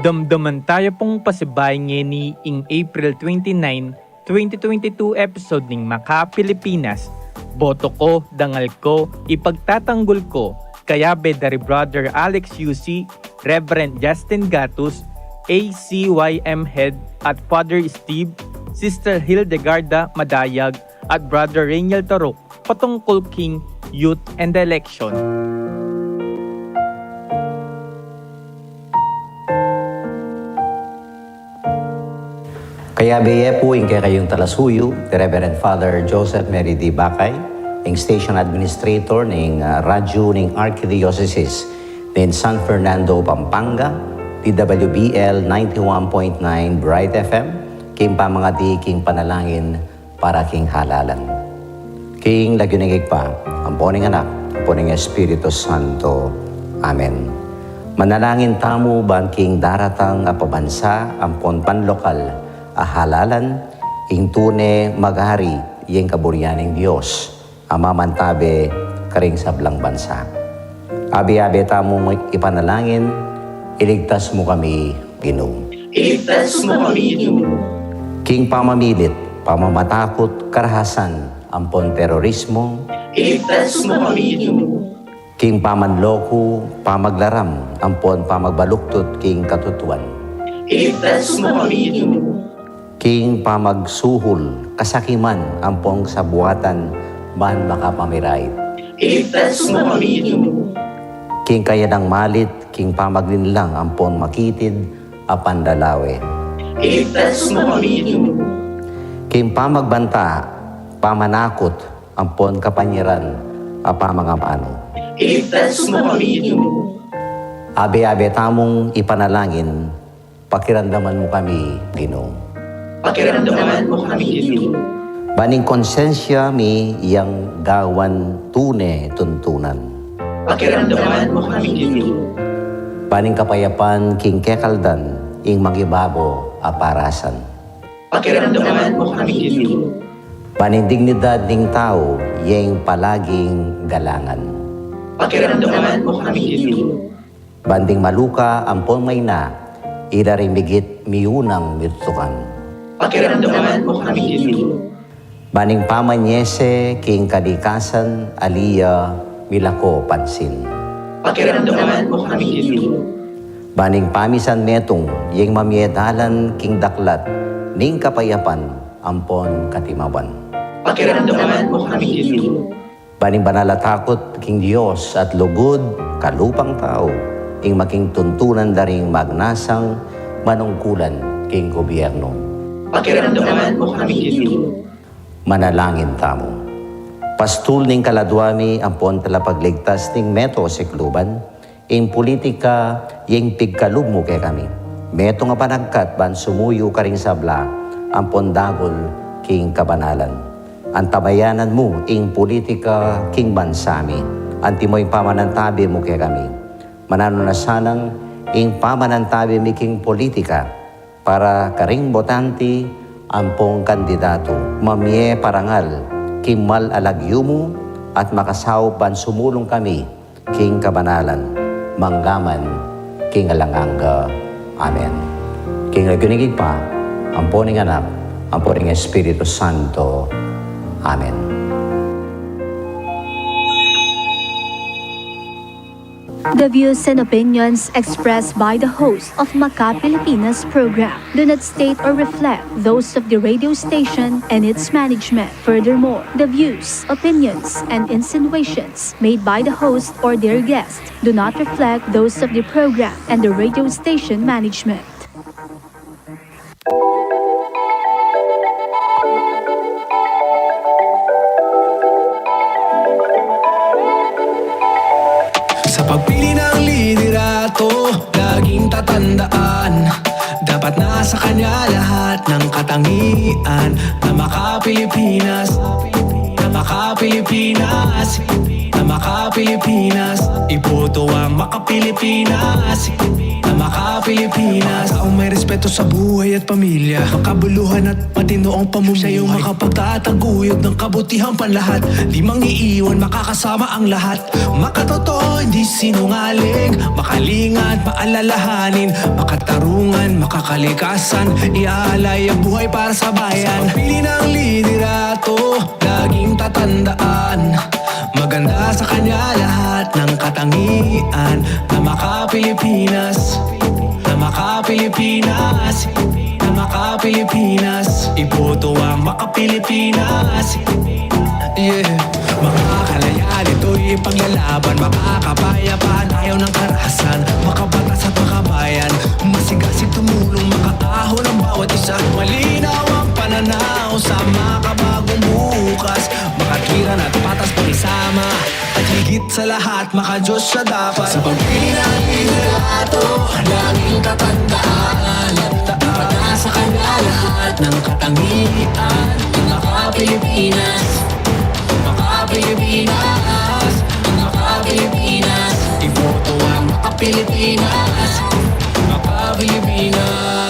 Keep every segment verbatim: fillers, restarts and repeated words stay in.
Damdaman taya pung pasibayu ngeni ing April twenty-nine, twenty twenty-two episode ning Maka Pilipinas. Boto ko, dangal ko, ipagtatanggol ko, kayabe da ri Brother Alex Yusi, Reverend Justin Gatus, A C Y M Head at Father Steve, Sister Hildegarda Madayag, at Brother Rainiel Taruk, patungkol king youth and election. Kayabe ye pu ing kekayung talasuyu, i Reverend Father Joseph Mary D. Bacay, ing Station Administrator ning, ah, radyu ning Archdiocese ning San Fernando, Pampanga, D W B L ninety-one point nine Bright F M, king pamangati king panalangin para king halalan. King lagyu ning Ibpa, ampo ning Anak, ampo ning Espiritu Santo. Amen. Manalangin tamu ban king daratang a pabansa ampon panlokal a halalan, ing tune magari ing kaburian ning Dios a mamantabe karing sablang bansa. Abe-abe tamung ipanalangin, iligtas mu kami, Ginu. Iligtas mu kami, Ginu. King pamamilit, pamamatakut, karahasan, ampon terorismo. Iligtas mu kami, Ginu. King pamanloko, pamaglaram, ampon pamagbaluktut king katutuan. Iligtas mu kami, Ginu. King pamagsuhul, kasakiman, ampon sabuatan ban makapamirait. Iligtas mu kami, Ginu. King kayanan malit, king pamaglinlang, ampon makitid a panlalawe. Iligtas mu kami, Ginu. King pamagbanta, pamanakut, ampon kapanyaran a pamangamanu. Iligtas mu kami, Ginu. Abe-abe tamung ipanalangin, pakiramdaman mu kami, Ginu. Pakiramdaman mu kami, Ginu. Ban ing konsensya mi yang gawan tune tuntunan. Pakiramdaman mu kami, Ginu. Ban ing kapayapan king kekaldan ing mangibabo a parasan. Pakiramdaman mu kami, Ginu. Ban ing dignidad ning tau yeng palaging galangan. Pakiramdaman mu kami, Ginu. Ban ding maluka ampon maina, ila ring migit miunang mitutukan. Pakiramdaman mu kami, Ginu. Ban ing pamanyese king kalikasan, ali ya milako pansin. Pakiramdaman mu kami, Ginu. Ban ing pamisan metung yeng mamie dalan king daklat ning kapayapan ampon katimawan. Pakiramdaman mu kami, Ginu. Ban ing banal a takut king Dios at lugud kalupang tau ing maging tuntunan da ring magnasang manungkulan king gobyernu. Pakiramdaman mu kami, Ginu. Manalangin tamu. Pastul ning kaladua mi ampon talapagligtas ning meto sikluban, ing pulitika yeng pigkalub mu kekami. Metung a panagkat ban sumuyu karing sabla ampon dagul king kabanalan. Antabayanan mu ing pulitika king bansa mi. Antimo ing pamanantabe mu kekami. Mananu na sanang ing pamanantabe mi king pulitika para karing botante ampong kandidatu mamie parangal king mal a lagyu mu at makasaup ban sumulung kami king kabanalan manggaman king alang angga. Amen. King lagyu ning Ibpa, ampo ning Anak, ampo ning Espiritu Santo. Amen. The views and opinions expressed by the host of Maka Pilipinas program do not state or reflect those of the radio station and its management. Furthermore, the views, opinions, and insinuations made by the host or their guest do not reflect those of the program and the radio station management. Sa pagpili ng liderato, laging tatandaan, dapat nasa kanya lahat ng katangian na maka-Pilipinas, na maka-Pilipinas, na Makapilipinas, iboto ang Makapilipinas. Na Makapilipinas, taong may respeto sa buhay at pamilya, makabuluhan at matino ang pamumuhay. Siya yung makapagtataguyod ng kabutihang panlahat, di mangiiwan, makakasama ang lahat. Makatotoo, hindi sinungaling, makalinga at maalalahanin, makatarungan, makakalikasan, iaalay ang buhay para sa bayan. Sa pagpili ng liderato, laging tatandaan, maganda sa kanya lahat ng katangian. Na Makapilipinas, na Makapilipinas, na Makapilipinas, iboto ang Makapilipinas. Yeah. Makakalayan, ito'y ipaglalaban, makakapayapaan, ayaw ng karahasan, makabatas at makabayan, masigasig tumulong, makaahon ang bawat isa, malinaw ang pananaw sa makabagong bukas, makatwiran at patas, pakisama at higit sa lahat, makadiyos siya dapat. Sa pagpili ng liderato, laging tatandaan, ipatas sa kanya lahat ng katangian. Makapilipinas, Makapilipinas, Makapilipinas, iboto ang Makapilipinas, Makapilipinas.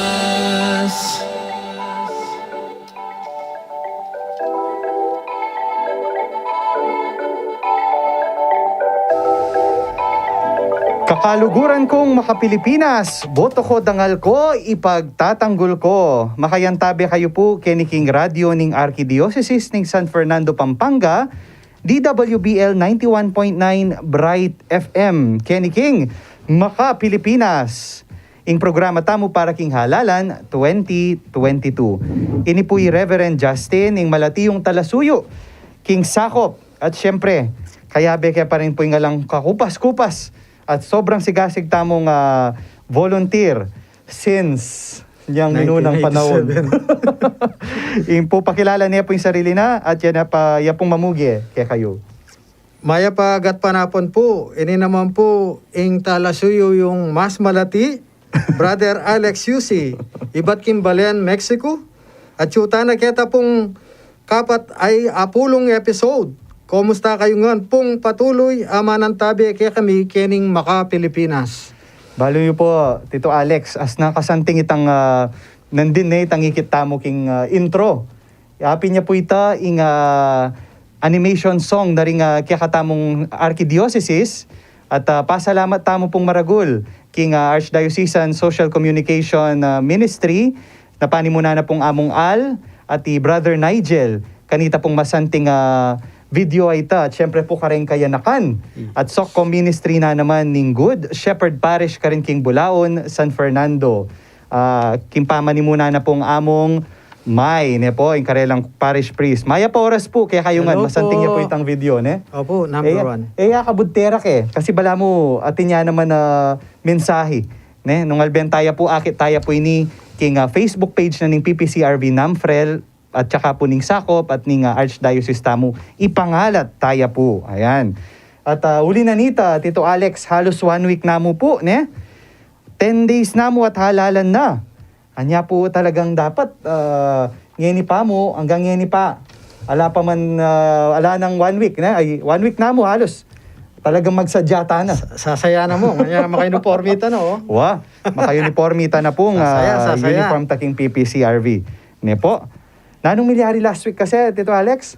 Kakaluguran kong Makapilipinas, boto ko, dangal ko, ipagtatanggol ko. Makayantabe kayu pu keni king radyo ning Arkidiosesis ning San Fernando, Pampanga, D W B L ninety-one point nine Bright F M. Keni king Makapilipinas, ing programa tamu para king halalan twenty twenty-two. Ini pu i Reverend Justin, ing malati yung talasuyu king sakop. At siyempre, kayabe ke pa rin pu ing alang kakupas-kupas at sobrang sigasig tamung, ah, volunteer since yang minunang panaun. Nineteen eighty-seven. Ing pu pakilala ne pu ing sarili na at ya na pa, ya pung mamuge kekayu. Mayap a gatpanapun pu, ini naman pu ing talasuyu yung mas malati, Brother Alex Yusi, ibat king Balen, Mexico. At yu tana keta pung kapat ay apulung episode. Kumusta kayu ngan pung patuloy a manantabe kekami kening Makapilipinas? Balu yu pu, Tito Alex, as nakasanting itang, ah, nandin ne itang ikit tamu king, ah, intro. Apin ya pu ita ing, ah, animation song na ring, ah, kekatamung arkidiosesis. At, ah, pasalamat tamu pung maragul king, ah, Archdiocesan Social Communication, ah, Ministry, na panimunan na pung Among Al at i Brother Nigel. Kanita pung masanting, ah, video a ita, at siyempre pu kareng kayanakan at Socco Ministry na naman ning Good Shepherd Parish karin king Bulaon, San Fernando. Ah, king pamanimunan na pung Among May, ne pu, ing karelang parish priest. Mayap a oras pu kekayu ngan, masanting ya pu itang video, ne? Opu, number one. E ya kabud tera ke, kasi balamu atin ya naman a mensahe, ne? Nung alben taya pu, akit taya pu ini king, ah, Facebook page na ning P P C R V NAMFREL, at saka pu ning sakop at ning, ah, Archdiocese tamu, ipangalat taya pu. Ayan. At, ah, uli na nita, Tito Alex, halos one week na mu pu, ne? Ten days na mu at halalan na. Anya pu talagang dapat, ah, ngeni pa mu, anggang ngeni pa. Ala pa man, ah, ala nang one week na, ay, one week na mu halos. Talagang magsadya tana. Sa-, sasaya na mu, anya maka-uniforme ta na, o. Wa, maka-uniforme ta na pung, ah, uniform ta king P P C R V. Ne pu? Nanung milyari last week kasi, Tito Alex?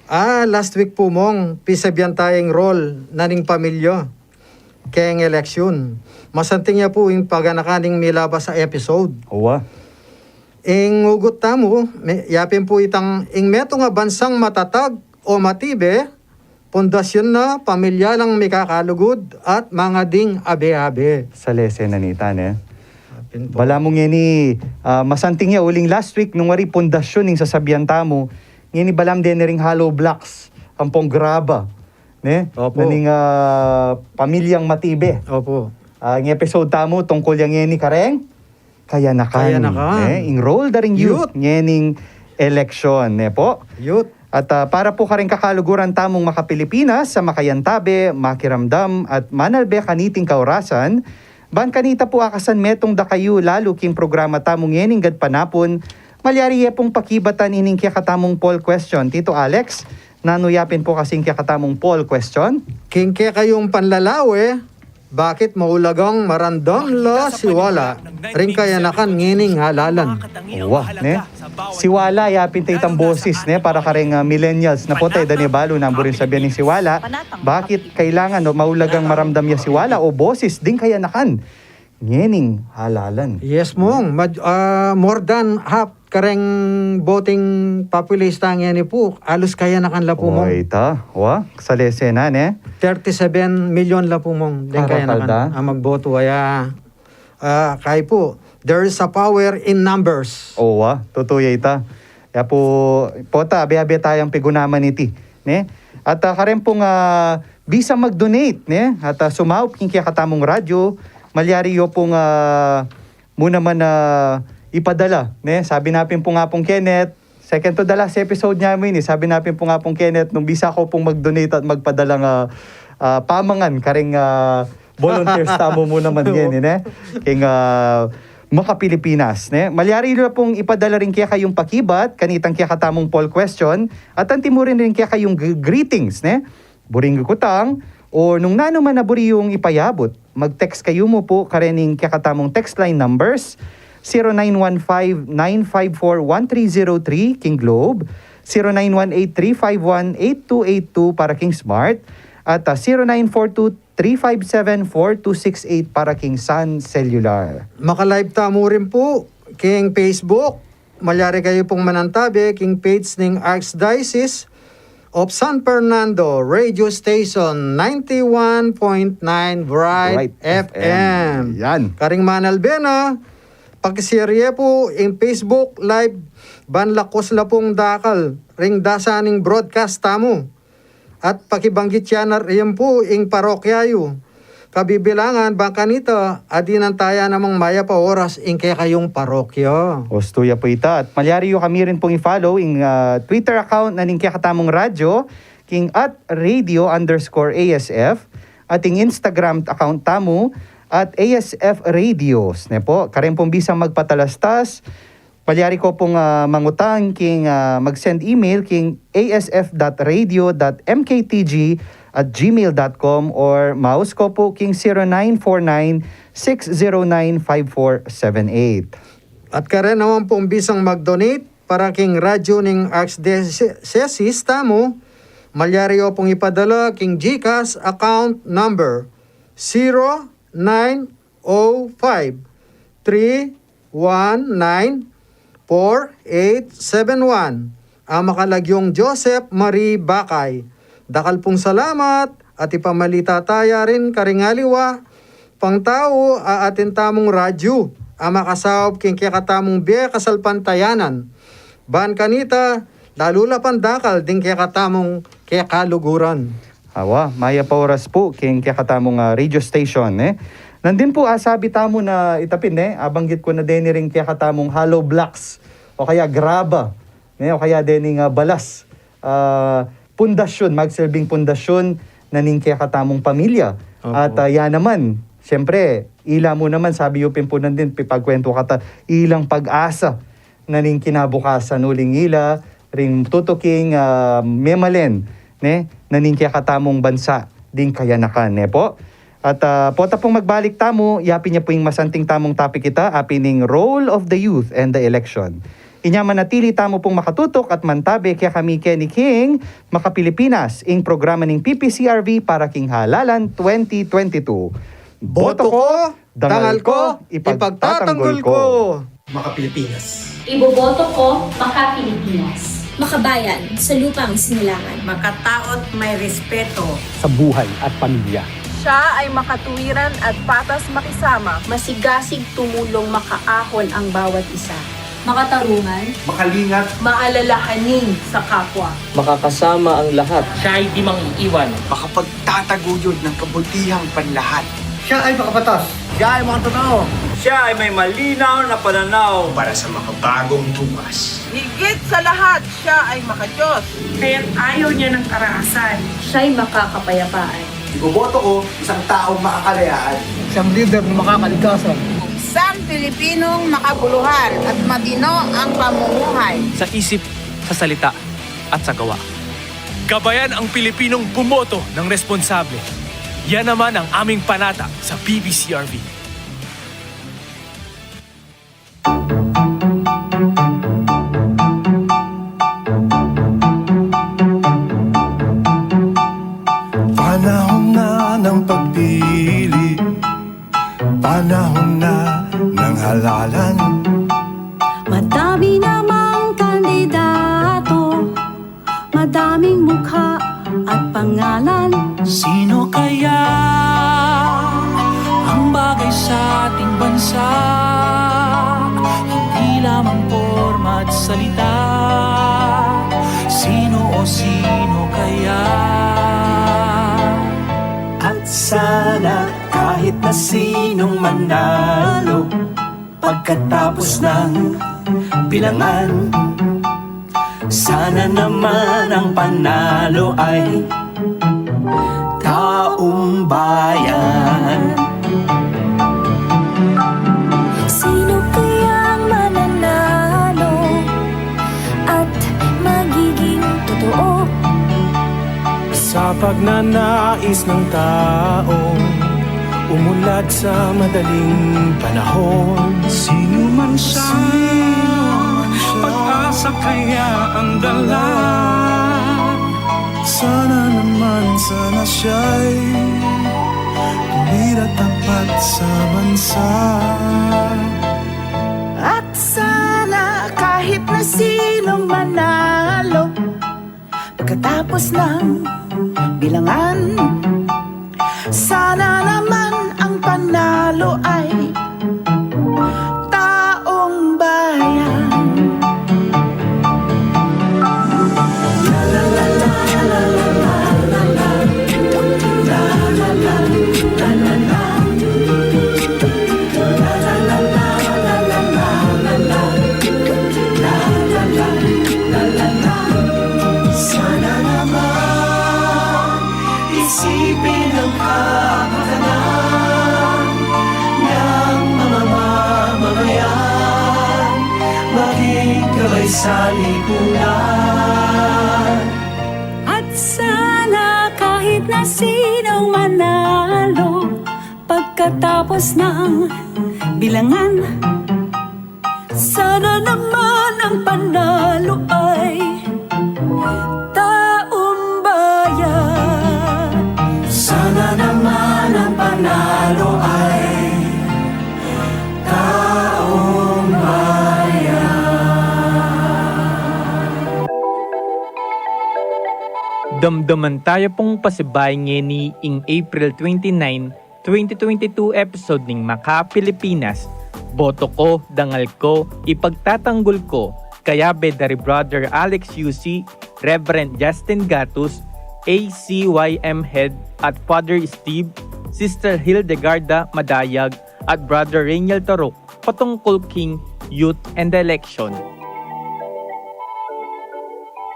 Ah, last week pu, Mong, pisabian taya ing role na ning pamilya keng eleksyon. Masanting ya pu ing paganakan ning milabas a episode. Wa. Ing ugut tamu, me-, yapin pu itang ing metung a bansang matatag o matibe, pundasyon na pamilya lang mikakalugud at mangading abe-abe. Salese na nita, ne? Yapin pu. Balamu ngeni, ah, masanting ya uling last week nung wari pundasyon ing sasabian tamu, ngeni balamu deni ring hollow blocks, ampong graba, ne? Opu. Na ning, ah, pamilyang matibe. Opu. Ah, ing episode tamu tungkul ya ngeni kareng kayanakan, ne? Ing role da ring youth ngening eleksyon, ne pu? At, ah, para pu kareng kakaluguran tamung maka-Pilipinas a makayantabe, makiramdam, at manalbe kaniting kaurasan, ban kanita pu akasan metung da kayu lalu king programa tamu ngening gatpanapun, malyari ye pung pakibatan ining kekatamung poll question, Tito Alex, Nanu ya pin pu kasing kekatamung poll question? King kekayung panlalawe, bakit maulagang maramdam la si Wala ring kayanakan ngening halalan? Wa, ne? Si Wala, ya pin itang bosis, ne? Para karing, ah, millennials na pu, e da ne balu nanu buring sabian ning si Wala. Bakit kailangan o maulagang maramdam ya si Wala o bosis ding kayanakan ngening halalan? Yes, Mung. Mad-, ah, more than half kareng voting populace ta ngeni pu, alus kayanakan la pu, Mung. Oy, ta. Wa, salese na, ne? Thirty-seven million la pu, Mung, deng kayanakan a magboto. Aya, ah, kay pu, there is a power in numbers. O, wa, tutu ya ita. Ya pu, pota, abe-abe tayang pigunaman iti, ne? At, ah, kareng pung, ah, bisang mag-donate, ne? At, ah, sumaup king kekatamung radyo, malyari yu pung, ah, mu naman, ah, ipadala, ne? Sabi na pin pu nga pung Kenneth, second to the last episode nya mu ini, sabi na pin pu nga pung Kenneth, nung bisa ko pung mag-donate at magpadalang, ah, ah, pamangan kareng, ah, volunteers tamu mu naman ngeni, ne? King, ah, Maka Pilipinas, ne? Malyari yu pung ipadala ring kekayung pakibat kanitang kekatamung poll question, at anti mu rin ring kekayung g-, greetings, ne? Buring kutang, o nung nanu man a buri yung ipayabut, mag-text kayu mu pu karening kekatamung text line numbers, zero nine one five, nine five four, one three zero three king Globe, zero nine one eight, three five one, eight two eight two para king Smart, at, ah, zero nine four two, three five seven, four two six eight para king Sun Cellular. Maka-live tamu rin pu king Facebook. Malyari kayu pung manantabe king page ning Archdiocese of San Fernando Radio Station, ninety-one point nine Bright Bright F M. F M. Yan. Karing manalbe na, pakishare ye pu ing Facebook Live, ban lakwas la pung dakal ring dasa ning broadcast tamu. At pakibanggit ya na rin pu ing parokya yu. Kabibilangan, bang kanita, adinan taya namang mayap a oras ing kekayung parokya. Ustu ya pu ita. At malyari yu kami rin pung i-follow ing, ah, Twitter account na ning kekatamung radyo, king at radio underscore A S F, at ing Instagram account tamu, at A S F Radios, ne pu? Karin pung bisang magpatalastas, malyari ko pung, ah, mangutang king, ah, mag-send email king A S F dot radio dot M K T G at gmail dot com or maus ko pu king zero nine four nine, six zero nine, five four seven eight. At karin naman pung bisang mag-donate para king radyo ning Archdiocese tamu, malyari yu pung ipadala king GCash account number zero nine oh five three one nine four eight seven one, a makalagyung Joseph Marie Bacay. Dakal pung salamat, at ipamalita taya rin karing aliwa pang tau a atin tamung radyo a makasaup king kekatamung bie kasalpantayanan. Ban kanita, lalu la pandakal ding kekatamung kekaluguran. Awa, mayap a oras pu king kekatamung, ah, radio station, ne? Nandin pu, ah, sabi tamu na ita pin, ne, abanggit ku na deni ring kekatamung hollow blocks o kaya graba, ne, o kaya dening, ah, balas, ah, pundasyun, magsilbing pundasyun na ning kekatamung pamilya. Opo. At, ah, ya naman, siyempre, ila mu naman, sabi yu pin pu nandin, pipagkwentu kata, ilang pag-asa na ning kinabukasan uling ila ring tutuking, ah, memalen, ne, na ning kekatamung bansa ding kayanakan, ne pu? At, ah, pota pung magbalik tamu, yapin ya pu ing masanting tamung topic ita, apin ing role of the youth and the election. Inya manatili tamu pung makatutuk at mantabe kekami keni king Maka Pilipinas, ing programa ning P P C R V para king halalan twenty twenty-two. Boto ko, dangal ko, ipagtatanggol ko. Maka Pilipinas. Iboboto ko, Maka Pilipinas. Makabayan, sa lupang sinilangan. Makatao't may respeto. Sa buhay at pamilya. Siya ay makatuwiran at patas makisama. Masigasig tumulong, makaahon ang bawat isa. Makatarungan. Makalingat. Maalalahanin sa kapwa. Makakasama ang lahat. Siya ay di mangiiwan. Makapagtataguyod ng kabutihang panlahat. Siya ay makabatas. Siya ay makatotoo. Siya ay may malinaw na pananaw. Para sa makabagong bukas. Higit sa lahat, siya ay makadiyos. Kaya't ayaw niya ng karahasan. Siya'y makakapayapaan. Iboboto ko isang taong makakalayaan. Isang lider na makakaligtasan. Isang Pilipinong makabuluhan at matino ang pamumuhay. Sa isip, sa salita, at sa gawa. Gabayan ang Pilipinong bumoto ng responsable. Yan naman ang aming panata sa B B C R V. Panahon na ng pagpili, panahon na ng halalan. Madami namang kandidato, madaming mukha at pangalan. Sino kaya ang bagay sa ating bansa? Hindi lamang porma at salita. Sino o sino kaya? At sana kahit na sinong manalo, pagkatapos ng bilangan, sana naman ang panalo ay taong bayan. Sino kayang mananalo at magiging totoo? Sa pagnanais ng taong umunlad sa madaling panahon. Sino man siya, pag-asa kaya ang dala. Sana naman, sana siya'y tumira tapat sa bansa. At sana kahit na sinong manalo, pagkatapos ng bilangan, sana naman ang panalo ay taong bayan. Sana naman isipin ang kapakanan ng mga mamamayan, maging gabay sa lipunan. At sana kahit na sinong manalo, pagkatapos ng bilangan, sana naman ang panalo ay taong bayan. Sana naman ang panalo ay taong bayan. Damdaman taya pung pasibayu ngeni ing April twenty-nine, twenty twenty-two episode ning Maka Pilipinas, Boto Ko, Dangal Ko, Ipagtatanggol Ko, kayabe da ri Brother Alex Yusi, Reverend Justin Gatus, A C Y M Head at Father Steve, Sister Hildegarda Madayag, at Brother Reniel Taruk, patungkul king youth and election.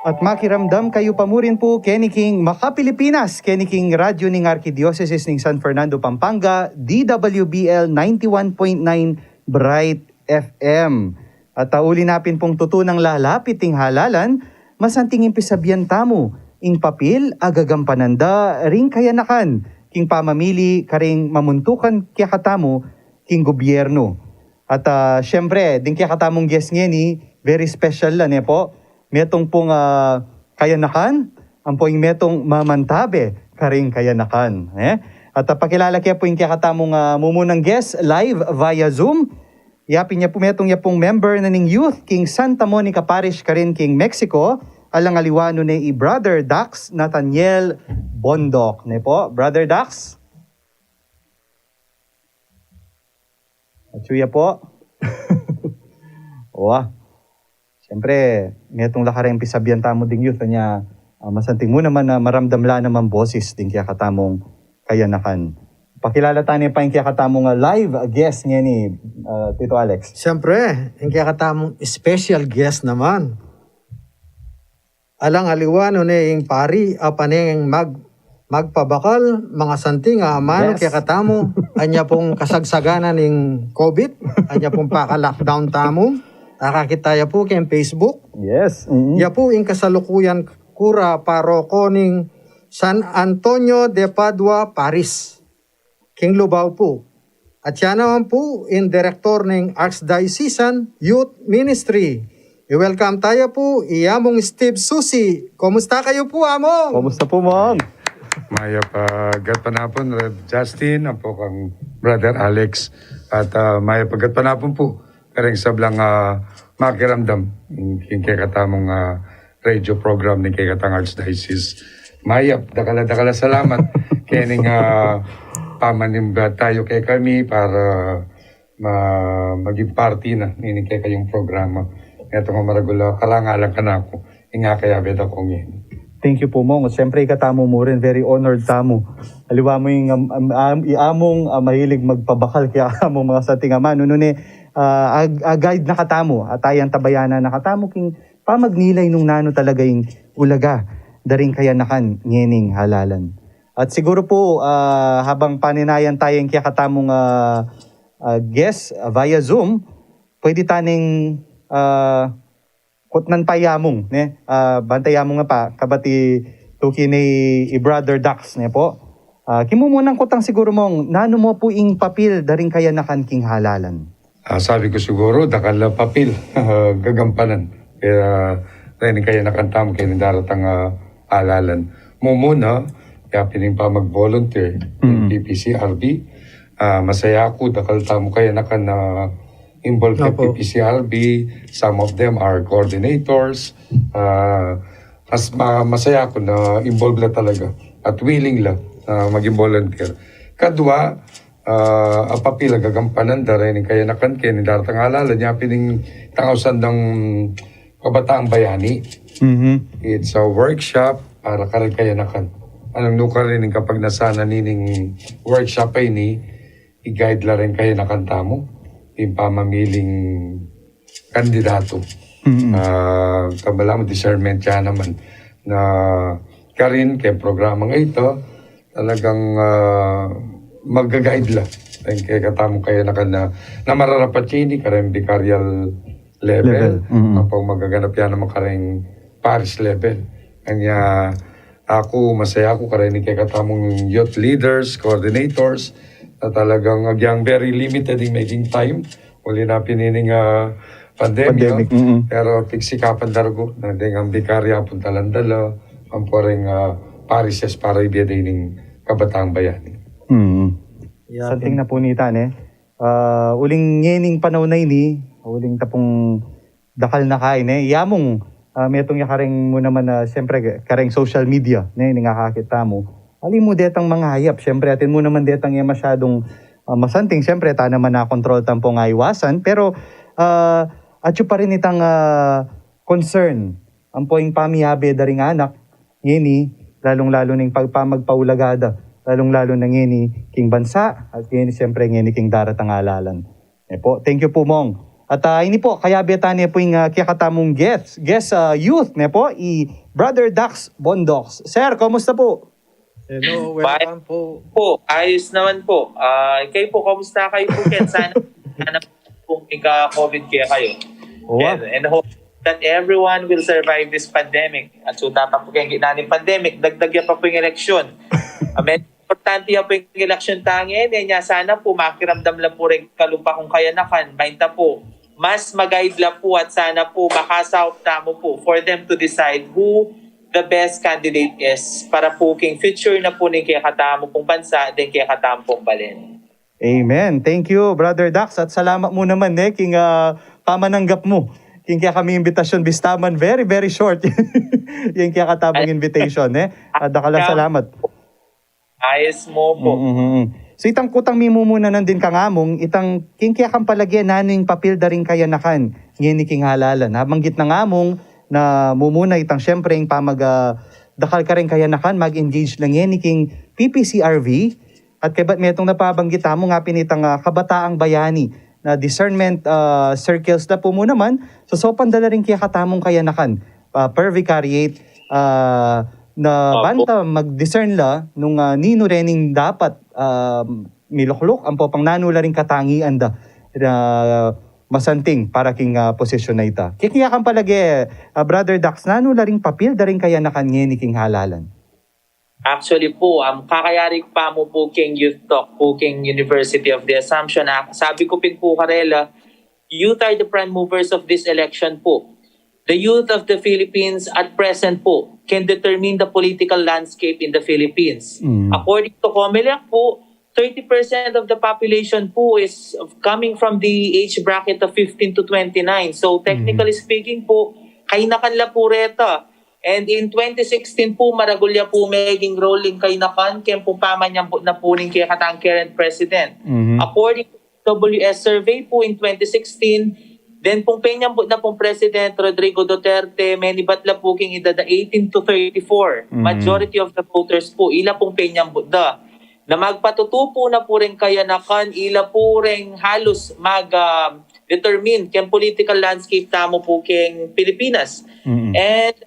At makiramdam kayu pa mu rin pu keni king Maka Pilipinas, keni king radyu ning Arkidiosesis ning San Fernando, Pampanga, D W B L ninety-one point nine Bright F M. At, ah, uli na pin pung tutu nang lalapit ing halalan, masanting ing pisabian tamu ing papil a gagampanan da ring kayanakan king pamamili karing mamuntukan kekatamu king gubyernu. At, ah, siyempre, ding kekatamung guest ngeni, very special la, ne pu? Metung pung, ah, kayanakan, ampo ing metung mamantabe karing kayanakan, ne? At, ah, pakilala ke pu ing kekatamung, ah, mumunang guest live via Zoom. Ya pin ya pu, metung ya pung member na ning youth king Santa Monica Parish karin king Mexico, alang aliwa nu ne i Brother Dax Nathaniel Bondoc, ne pu? Brother Dax? Atyu ya pu. Wa. Siyempre, metung la kareng pisabian tamu ding youth, nya, ah, masanting mu naman a maramdam la namang boses ding kekatamung kayanakan. Pakilala ta ne pa ing kekatamung, ah, live guest ngeni, ah, Tito Alex. Siyempre, ing kekatamung special guest naman. Alang aliwa nu ne ing pari a paneng mag-, magpabakal, mangasanting a amanu kekatamu, anya pung kasagsaganan ning COVID, anya pung paka-lockdown tamu, akakit ta ya pu keng Facebook. Yes. Mm-hmm. Ya pu ing kasalukuyan Cura Paroko ning San Antonio de Padua Parish, king Lubao pu. At siya naman pu ing direktor ning Archdiocesan Youth Ministry. I-welcome taya pu i Among Steve Susi. Kumusta kayu pu, Among? Kumusta pu, Mong? Mayap a gatpanapun, Rev Justin, ampo kang Brother Alex. At, ah, mayap a gatpanapun pu kareng sablang, ah, makiramdam king kekatamung, ah, radio program ning kekatang Archdiocese. Mayap, dakal a dakal a salamat kening, ah, pamanimba tayu kekami para ma-, maging parti na nining kekayung programa. Neto nga maragul a karangalan kanaku ing akayabe da ku ngeni. Thank you pu, Mong. Siyempre, ikatamu mu rin, very honored tamu. Aliwa mu ing, am-, am-, am-, i Among, ah, mahilig magpabakal kaya among mga santing ama. Nune, ah, ag-, ah, guide na katamu, at ayan tabayanan na katamu king pamagnilay nung nanu talaga ing ulaga da ring kayanakan ngening halalan. At siguru pu, ah, habang paninayan taya ing kekatamung, ah, ah, guest, ah, via Zoom, pwede ta ning, ah, kutnan pa i Among, ne? Ah, banta i Among nga pa, kabati tuki ne i Brother Dax, ne pu? Ah, king mumunang kutang siguru, Mong, nanu mu pu ing papil da ring kayanakan king halalan? Ah, sabi ku siguru, dakal a papil gagampanan kaya, ah, reng kayanakan tamu keni daratang, ah, halalan. Mumuna, ya pin ing pamag-volunteer king P P C R B. Ah, masaya ku, dakal tamu kayanakan na involved king P P C R B. Some of them are coordinators. Ah, mas ma-, masaya ku na involved la talaga at willing la na maging volunteer. Kadua, ah, a papil a gagampanan da reng kayanakan keni daratang halalan, ya pin ing itang ausan dang Kabataan Bayani. It's a workshop para kareng kayanakan. Nung nukarin ing kapagnasan na nining workshop a ini, i-guide la reng kayanakan tamu king pamamiling kandidatu. Ah, kabala mu, discernment ya naman na karin keng programang ita, talagang, ah, mag-guide la reng kekatamung kayanakan na, na mararapat ya ini kareng vicarial level, level. Ampo magaganap ya naman kareng parish level. Kanya aku, masaya aku kareng kekatamung youth leaders, coordinators, na talagang agyang very limited ing making time uli na pin ining, ah, pandemya. Pandemic. Pero pigsikapan da rugyan na deng vicaria puntalan da la ampo reng, ah, parishes para ibie da ining Kabataan Bayani. Santing na pu nita, ne? Ah, uling ngening panaun a ini, uling tapung dakal na kain, e. I Among, ah, metung ya kareng mu naman, ah, siyempre, kareng social media, ne, ning akakit tamu. Ali mu detang mangayap, siyempre, atin mu naman detang e masyadung, ah, masanting, siyempre, ta naman na control tampong aiwasan, pero, ah, atyu pa rin itang, ah, concern ampo ing pamiyabe da ring anak ngeni, lalung-lalu na ing pagpamagpaulaga da, lalung-lalu na ngeni king bansa, at ngeni, siyempre, ngeni king daratang a halalan. Ne pu, thank you pu, Mong. At, ah, ini pu, kayabe ta ne pu ing, ah, kekatamung guest, guest, ah, youth, ne pu, i Brother Dax Bondox. Sir, kumusta pu? Hello, welcome pu. Pu, ayos naman pu. Ah, ikayu pu, kumusta kayu pu, Ken? Sana, sana pu ika-COVID kekayu. And, and hope that everyone will survive this pandemic. At so, dapat pu keng gitna ning pandemic, dagdag ya pa pu ing eleksyon. Amen. Importante ya pu ing eleksyon ta ngeni, e, nya sana pu makiramdam la pu reng kalupa kung kayanakan, mainta pu mas mag-guide la pu at sana pu makasaup tamu pu for them to decide who the best candidate is para pu king future na pu ning kekatamu pung bansa, deng kekatamu pung balen. Amen. Thank you, Brother Dax. At salamat mu naman, ne, king, ah, pamananggap mu king kekami imbitasyon, bista man very, very short ing kekatamung invitation, ne? At dakal a salamat. Ayos mu pu. Mm-mm. So, itang kutang mimumuna nandin kang Among, itang king kekang palagian, nanu ing papil da ring kayanakan ngeni king halalan? Nabanggit nang Among na mumuna itang, siyempre, ing pamag-, ah, dakal kareng kayanakan mag-engage la ngeni king P P C R V, at kaybat metung na pabanggit tamu nga pin itang, ah, Kabataang Bayani na discernment, ah, circles da pu mu naman, sosopan da la ring kekatamung kayanakan, ah, per vicariate, ah, na banta mag-discern la nung, ah, ninu rening dapat, ah, milukluk, ampo pang nanu la ring katangian da, ah, masanting para king, ah, posisyon a ita. Kaya, kaya kang palage, ah, Brother Dax, nanu la ring papil da ring kayanakan ngeni king halalan? Actually po, um, kakayari pa mu po king Youth Talk po king University of the Assumption. Ah, sabi ku pin po karela, youth are the prime movers of this election po. The youth of the Philippines at present po can determine the political landscape in the Philippines. Mm. According to Comelec po, thirty percent of the population po is coming from the age bracket of fifteen to twenty-nine. So, technically speaking po, kayanakan la po reta. And in twenty sixteen po, maragul ya po meging role ing kayanakan, kaya po pamanyambut na po ning kekatang current president. Mhm. According to W S survey po in twenty sixteen, then pong penyambut na pong President Rodrigo Duterte, menibat la po king edad a eighteen to thirty-four. Mhm. Majority of the voters po, ila pong penyambut da. Na magpatutu po na po ring kayanakan, ila po ring halus mag, ah, determine keng political landscape tamu po keng Pilipinas. Mhm. And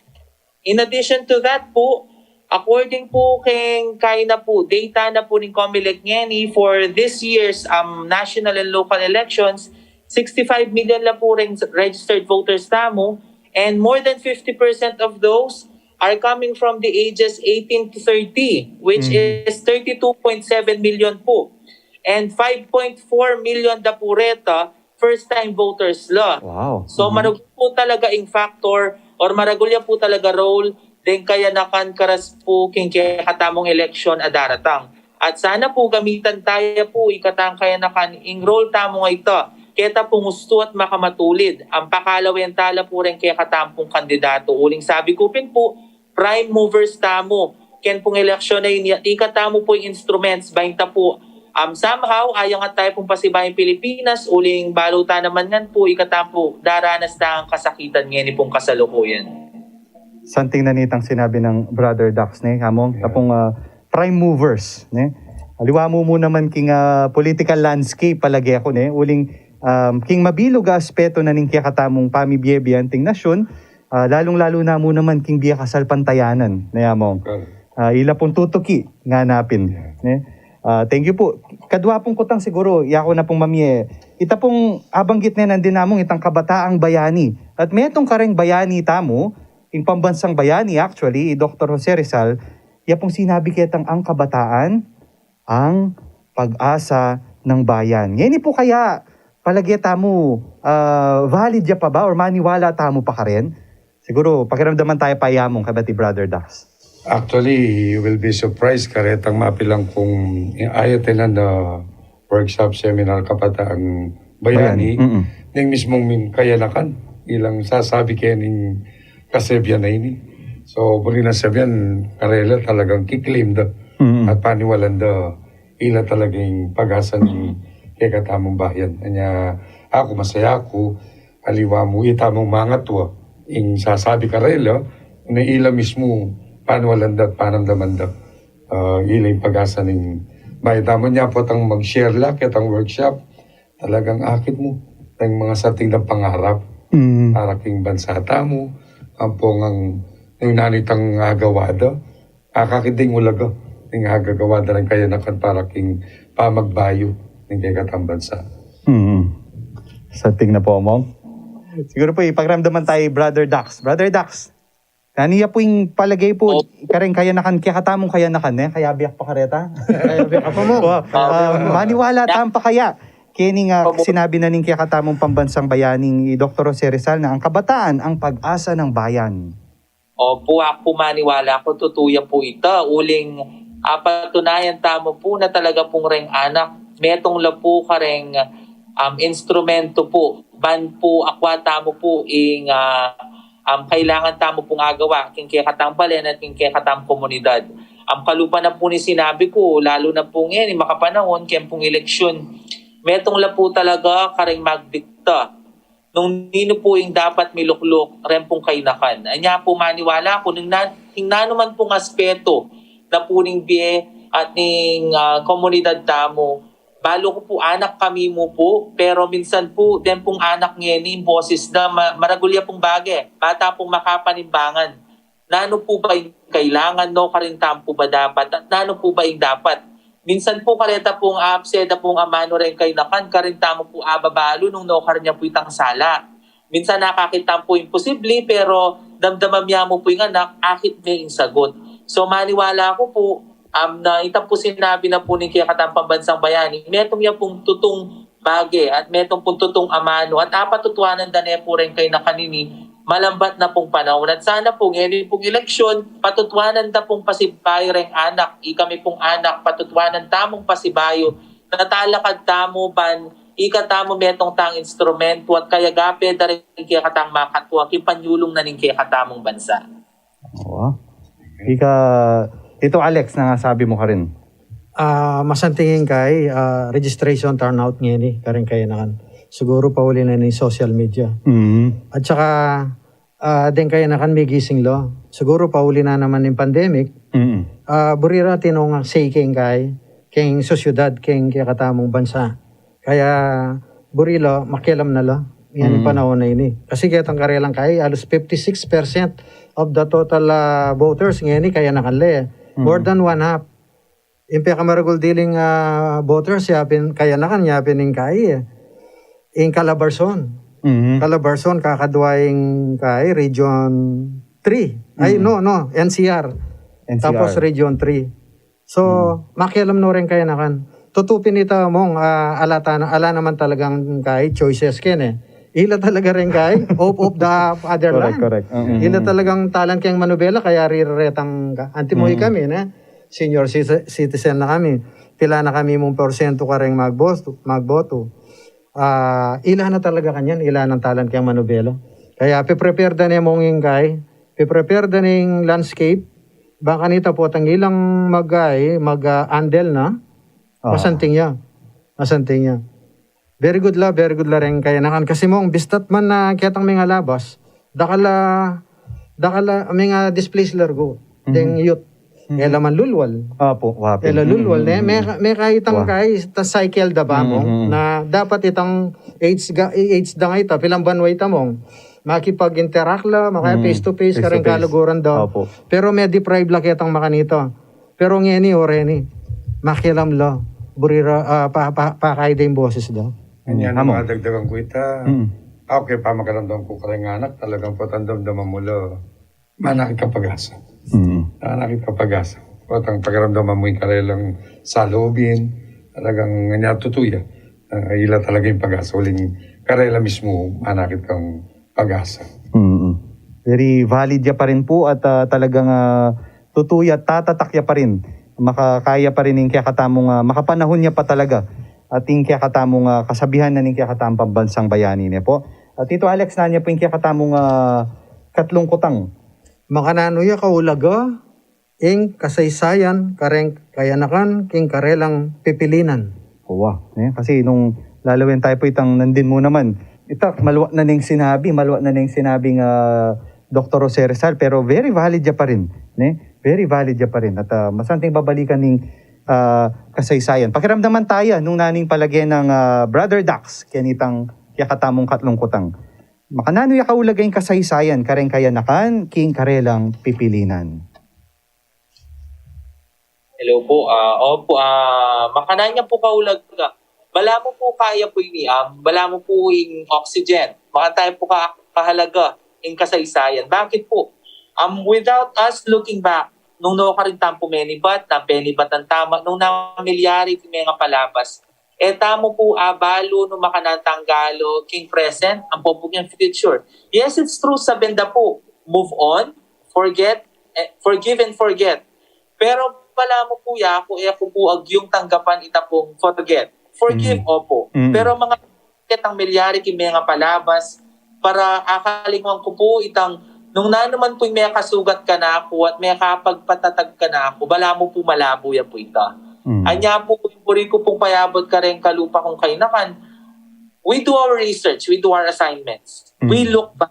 in addition to that po, according po keng kaina po, data na po ning Comelec ngeni for this year's, um, national and local elections, sixty-five million la po ring registered voters tamu, and more than fifty percent of those are coming from the ages eighteen to thirty, which Mhm. is thirty-two point seven million po. And five point four million da po reta first-time voters la. Wow. So, Mhm. maragul po talaga ing factor or maragul ya po talaga role deng kayanakan karas po king kekatamung eleksyon a daratang. At sana po gamitan taya po ikatang kayanakan ing role tamu ngeni, keta pung ustu at makamatulid, ang pakalawen tala po ring kekatampung kandidato. Uling sabi ku pin po, prime movers tamu ken pung eleksyon a ini, ikatamu po ing instruments, bainta po, um, somehow, ayangat taya pung pasibayu ing Pilipinas, uling balu ta naman ngan po, ikatamu po, daranas tang kasakitan ngeni pung kasalukuyan. Santing na nitang sinabi nang Brother Dax, ne, Among, Yeah. tapung, ah, prime movers, ne? Aliwa mu mu naman king, ah, political landscape, palage ku, ne? Uling, um, king mabilug a aspeto na ning kekatamung pamibie-bie anting nasyun, ah, lalung-lalu na mu naman king bie kasalpantayanan, ne, Among? Well, Ah, ila pung tutuki, ngana pin, Yeah. ne? Ah, thank you po. Kadwa pung kutang siguru, yaku na pung mamie. Ita pung abanggit ne nandin namung itang kabataang bayani. At metung kareng bayani tamu, ing pambansang bayani, actually, i Doktor Jose Rizal, ya pung sinabi ketang ang kabataan, ang pag-asa ng bayan. Ngeni po kaya, palage tamu, ah, valid ya pa ba or maniwala tamu pa karin? Siguru, pakiramdaman taya pa ya, Among, kaybat i Brother Dax. Actually, you will be surprised, karetang mapilan kung ayat na workshop seminar Kabataang Bayani. Bayani, mm-mm. Ning mismung min kayanakan, ilang sasabi kaya ning kasebian na ini. So, buri na sabian, karela talagang kiklaim da. Mm-mm. At paniwalan da, ila talagang pag-asa ning kekatamung bayan. Anya, aku, masaya aku, aliwa mu, ita mung mangatua, ing sasabi karela, na ila mismu, paniwalan da, panamdaman da, ah, ila ing pag-asa ning bayan tamu. Nya potang mag-share la, ketang workshop, talagang akit mu, ing mga sating na pangarap, Mm. para king bansa tamu, ampong ang, ing nanitang agawa da, akakit ding ulaga, ing agagawa da ring kayanakan para king pamagbayu, ning kekatang bansa. Mm. Sating na po, Among. Siguru po, ipakiramdaman tayo, Brother Dax. Brother Dax, nanu ya po ing palage po, Opo. kareng kayanakan, kekatamung kayanakan, ne? Kaya biyak pa kareta? Kaya biyak pa, Among. Wow. Kaya biyak Um, pa. maniwala Yeah. tamu pa kaya? Keni nga Opo. sinabi na ning kekatamung pambansang bayani, i Doktor Jose Rizal, na ang kabataan, ang pag-asa ng bayan. Opo, aku maniwala ku, tutu ya po ita. Uling, ah, patunayan tamu po na talaga pung reng anak, metung la po kareng, um, instrumento po, ban po akwa tamu po ing, ah, um, kailangan tamu pung agawa, king kekatang balen at king kekatang komunidad. Ang kalupa na po ning sinabi ku, lalu na po ngeni, makapanahun, ken pung eleksyon, metung la po talaga kareng magdikta nung ninu po ing dapat milukluk reng pung kayanakan. Anya po maniwala ku, ning nan-, ning nanu man pung aspeto na po ning bie at ning, ah, komunidad tamu, balu ku po anak kami mu po, pero minsan po, den pung anak ngeni, ing boses da, ma-, maragul ya pung bage, bata pung makapanimbangan. Nanu po ba ing kailangan, no? Karin tamu po ba dapat? At nanu po ba ing dapat Minsan pu kareta pung apseda pung amanu reng kayanakan, karin tamu pu ababalu nung nukarin ya pu itang sala. Minsan nakakit tamu pu imposible, pero damdaman ya mu pu ing anak, akit me ing sagut. So maniwala ku pu, um, na ita pu sinabi na pu ning kekatang pambansang bayani, metung ya pung tutung bage at metung pung tutung amanu at apatutuanan da ne pu reng kayanakan ini, malambat na pung panaun. At sana pu, ngeni pung eleksyon, patutuanan da pung pasibayu reng anak, ikami pung anak, patutuanan tamung pasibayu, na talakad tamu ban ika tamu metung tang instrumento at kayagape da ring kekatang makatua king panyulung na ning kekatamung bansa. Oo. Ika, Tito Alex, na sabi mu karin. Ah, masanting ing kai, ah, registration turnout ngeni, karing kayanakan. Siguru pauli na ning social media. Mm. At saka, ah, deng kayanakan migising lo. Siguru pauli na naman ning pandemic. Mm. Ah, buri ra atin nung say king kai, king sosyedad, king kekatamung bansa. Kaya buri lo, makialam na lo. Yan ing Mm. panahun na ini. Kasi ketang karelang kai, halos fifty-six percent of the total, ah, voters ngeni kayanakan la e. More than one half. Ing pekamaragul diling, ah, voters, yapin, kayanakan, yapin ing kai e. Ing Calabarzon. Mm. Calabarzon, kakadwa ing kai, Region three. Ay, Mm. no, no, N C R. N C R. Tapos Region three. So, makialam no ring kayanakan. Tutu pin ita mung, ah, ala, ta-, ala naman talagang kai choices ken e. Ila talaga ring kai, hope of the Correct, fatherland. correct. Mm, mm, Ila mm. talagang talan keng manubela, kaya riretang ka. Anti mo Mm. kami, ne? Senior citi-, citizen na kami. Pila na kami mung porsyento kareng magboto, magboto. Ah, ila na talaga kanyan, ila nang talan keng manubela. Kaya pe-prepare da ne mung ing kai, pe-prepare da ne ing landscape, bang kanita potang ilang mag-, ay, mag, ah, handle na, Ah. masanting ya. Masanting ya. Very good la, very good la reng kayanakan. Kasi mung, bista't man na ketang mengalabas, dakal a, dakal a, menga-displace largu, deng youth. E la man lulwal. Apo, wapin. E la lulwal, ne? Mm, mm, Meka, meka itang Wa- kai, ta cycle da ba mung, Mm. na dapat itang age ga, age da nga ita, pilang banwa ita mung. Makipag-interact la, makaya Mm. Face to face, Face to kareng face. kaluguran da. Opo. Pero me-deprive la ketang makanita. Pero ngeni, o reni, makialam la, buri ra, ah, pa, pa, pakay da ing boses da. Anya Amo. na madagdagan ku ita. Mm. Aku, kaya pamakiramdam ku kareng anak, talagang potang damdaman mu la. Manakit kang pag-asa. Mm. Manakit kang pag-asa. Potang pakiramdaman mu ing karelang salubin, talagang anya tutu ya. Ah, ila talaga ing pag-asa, uling karela mismu, manakit kang pag-asa. Mm. Very valid ya pa rin po at, ah, talagang, ah, tutu ya, tatatak ya pa rin. Makakaya pa rin ing kekatamung, ah, makapanahun ya pa talaga. At ing kekatamung, ah, kasabihan na ning kekatamung pambansang bayani ne po. At Tito Alex, nanu ya po ing kekatamung, ah, katlung kutang? Makananu ya kaulaga ing kasaysayan kareng kayanakan king karelang pipilinan? Wa, ne? Kasi nung lalawen tayo po itang nandin mu naman, ita, malwa na ning sinabi, malwa na ning sinabing, ah, Doktor Jose Rizal, pero very valid ya pa rin, ne? Very valid ya pa rin. At, ah, masanting babalikan ning, ah, kasaysayan. Pakiramdaman tayo nung naning palage nang, ah, Brother Dax, kenitang kekatamung katlung kutang. Makananu ya kaulaga ing kasaysayan kareng kayanakan king karelang pipilinan? Hello po. Ah, opo, ah, makananu ya po kaulaga. Balamu po kaya po ini, ah, balamu po ing oxygen. Makananu ya po ka, kahalaga ing kasaysayan. Bakit po? Um, without us looking back, nung nukarin tamu pu menibat, nang penibatan tamu, nung namilyari king mengapalabas, e tamu pu abalu nung makananu tang galu king present, ampo pu king future. Yes, it's true, sabian da pu, move on, forget, eh, forgive and forget. Pero balamu pu yaku, e ku pu agyung tanggapan ita pung forget. Forgive, Mm. opo. Mm. Pero mga ketang milyari king mengapalabas, para akalingwan ku pu itang nung nanu man pu ing mekasugat kanaku at mekapagpatatag kanaku, balamu pu malabo ya pu ita. Mm. Anya pu, buri ku pung payabut kareng kalupa kung kayanakan, we do our research, we do our assignments. We Mm. look back.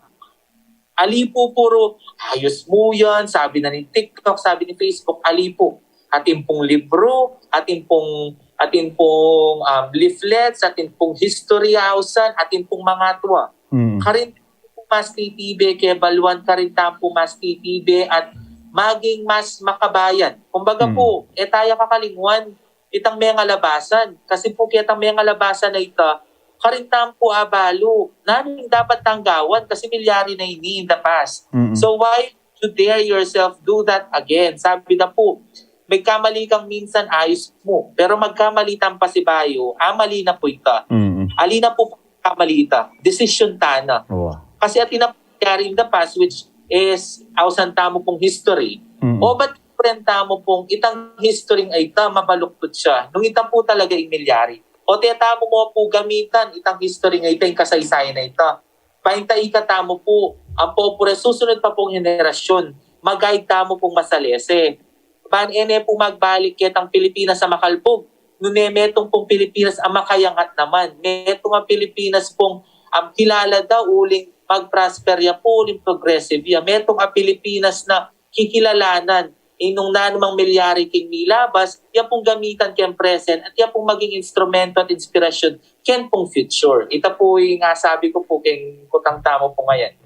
Ali pu puro, ayos mu yan, sabi na ni TikTok, sabi ni Facebook, ali pu. Atin pung libro, atin pung, atin pung, um, leaflets, atin pung history hausan, atin pung mangatua. Mm. Karin tamu pu mas titibe, kebaluan karin tamu pu mas titibe at maging mas makabayan. Kumbaga Mm. pu, e taya kakalingwan, itang mengalabasan. Kasi pu ketang mengalabasan a ita, karin tamu pu abalu, nanu ing dapat tang gawan kasi milyari na ini in the past. Mm-mm. So why you dare yourself do that again? Sabi da pu, magkamali kang minsan, ayus mu. Pero magkamali tang pasibayu, ah, mali na pu ita. Mm-mm. Ali na pu kamali ita. Desisyon ta na. Wa. Kasi atin na nangyari in the past, which is, ausan tamu pung history. Mm-mm. O ba't friend tamu pung itang history a ita, mabaluktot siya. Nung ita pu talaga ing milyari. O te tamu mu pu gamitan, itang history a ita, ing kasaysayan a ita. Painta ika tamu pu, ang popure susunod pa pung henerasyon, mag-guide tamu pung masalese. Ban e ne pu magbalik ketang Pilipinas a makalbug, nune metung pung Pilipinas a makayangat naman. Metung a Pilipinas pung, um, kilala da uling mag-prosper ya pu, uling progressive ya. Metung a Pilipinas na kikilalanan, inung nanumang milyari king milabas, ya pung gamitan keng present, at ya pung maging instrumento at inspirasyon keng pung future. Ita pu ing asabi ku pu keng kutang tamu pu ngayan.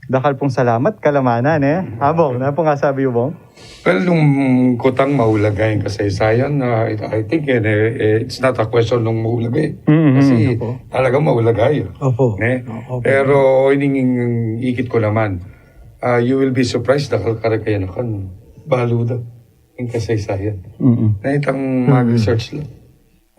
Dakal pung salamat, kalamanan, e. Abong, nanu pung asabi yu, Bong? Well, nung kutang maulaga ing kasaysayan, ah, I, I think, eh, eh, it's not a question nung maulaga, e. Mm-hmm. Kasi opo, talagang maulaga yu. Opo. Ne? Opo. Pero ining ikit ku naman, ah, you will be surprised, dakal karing kayanakan balu da ing kasaysayan. Mm-mm. Na itang mag-research la.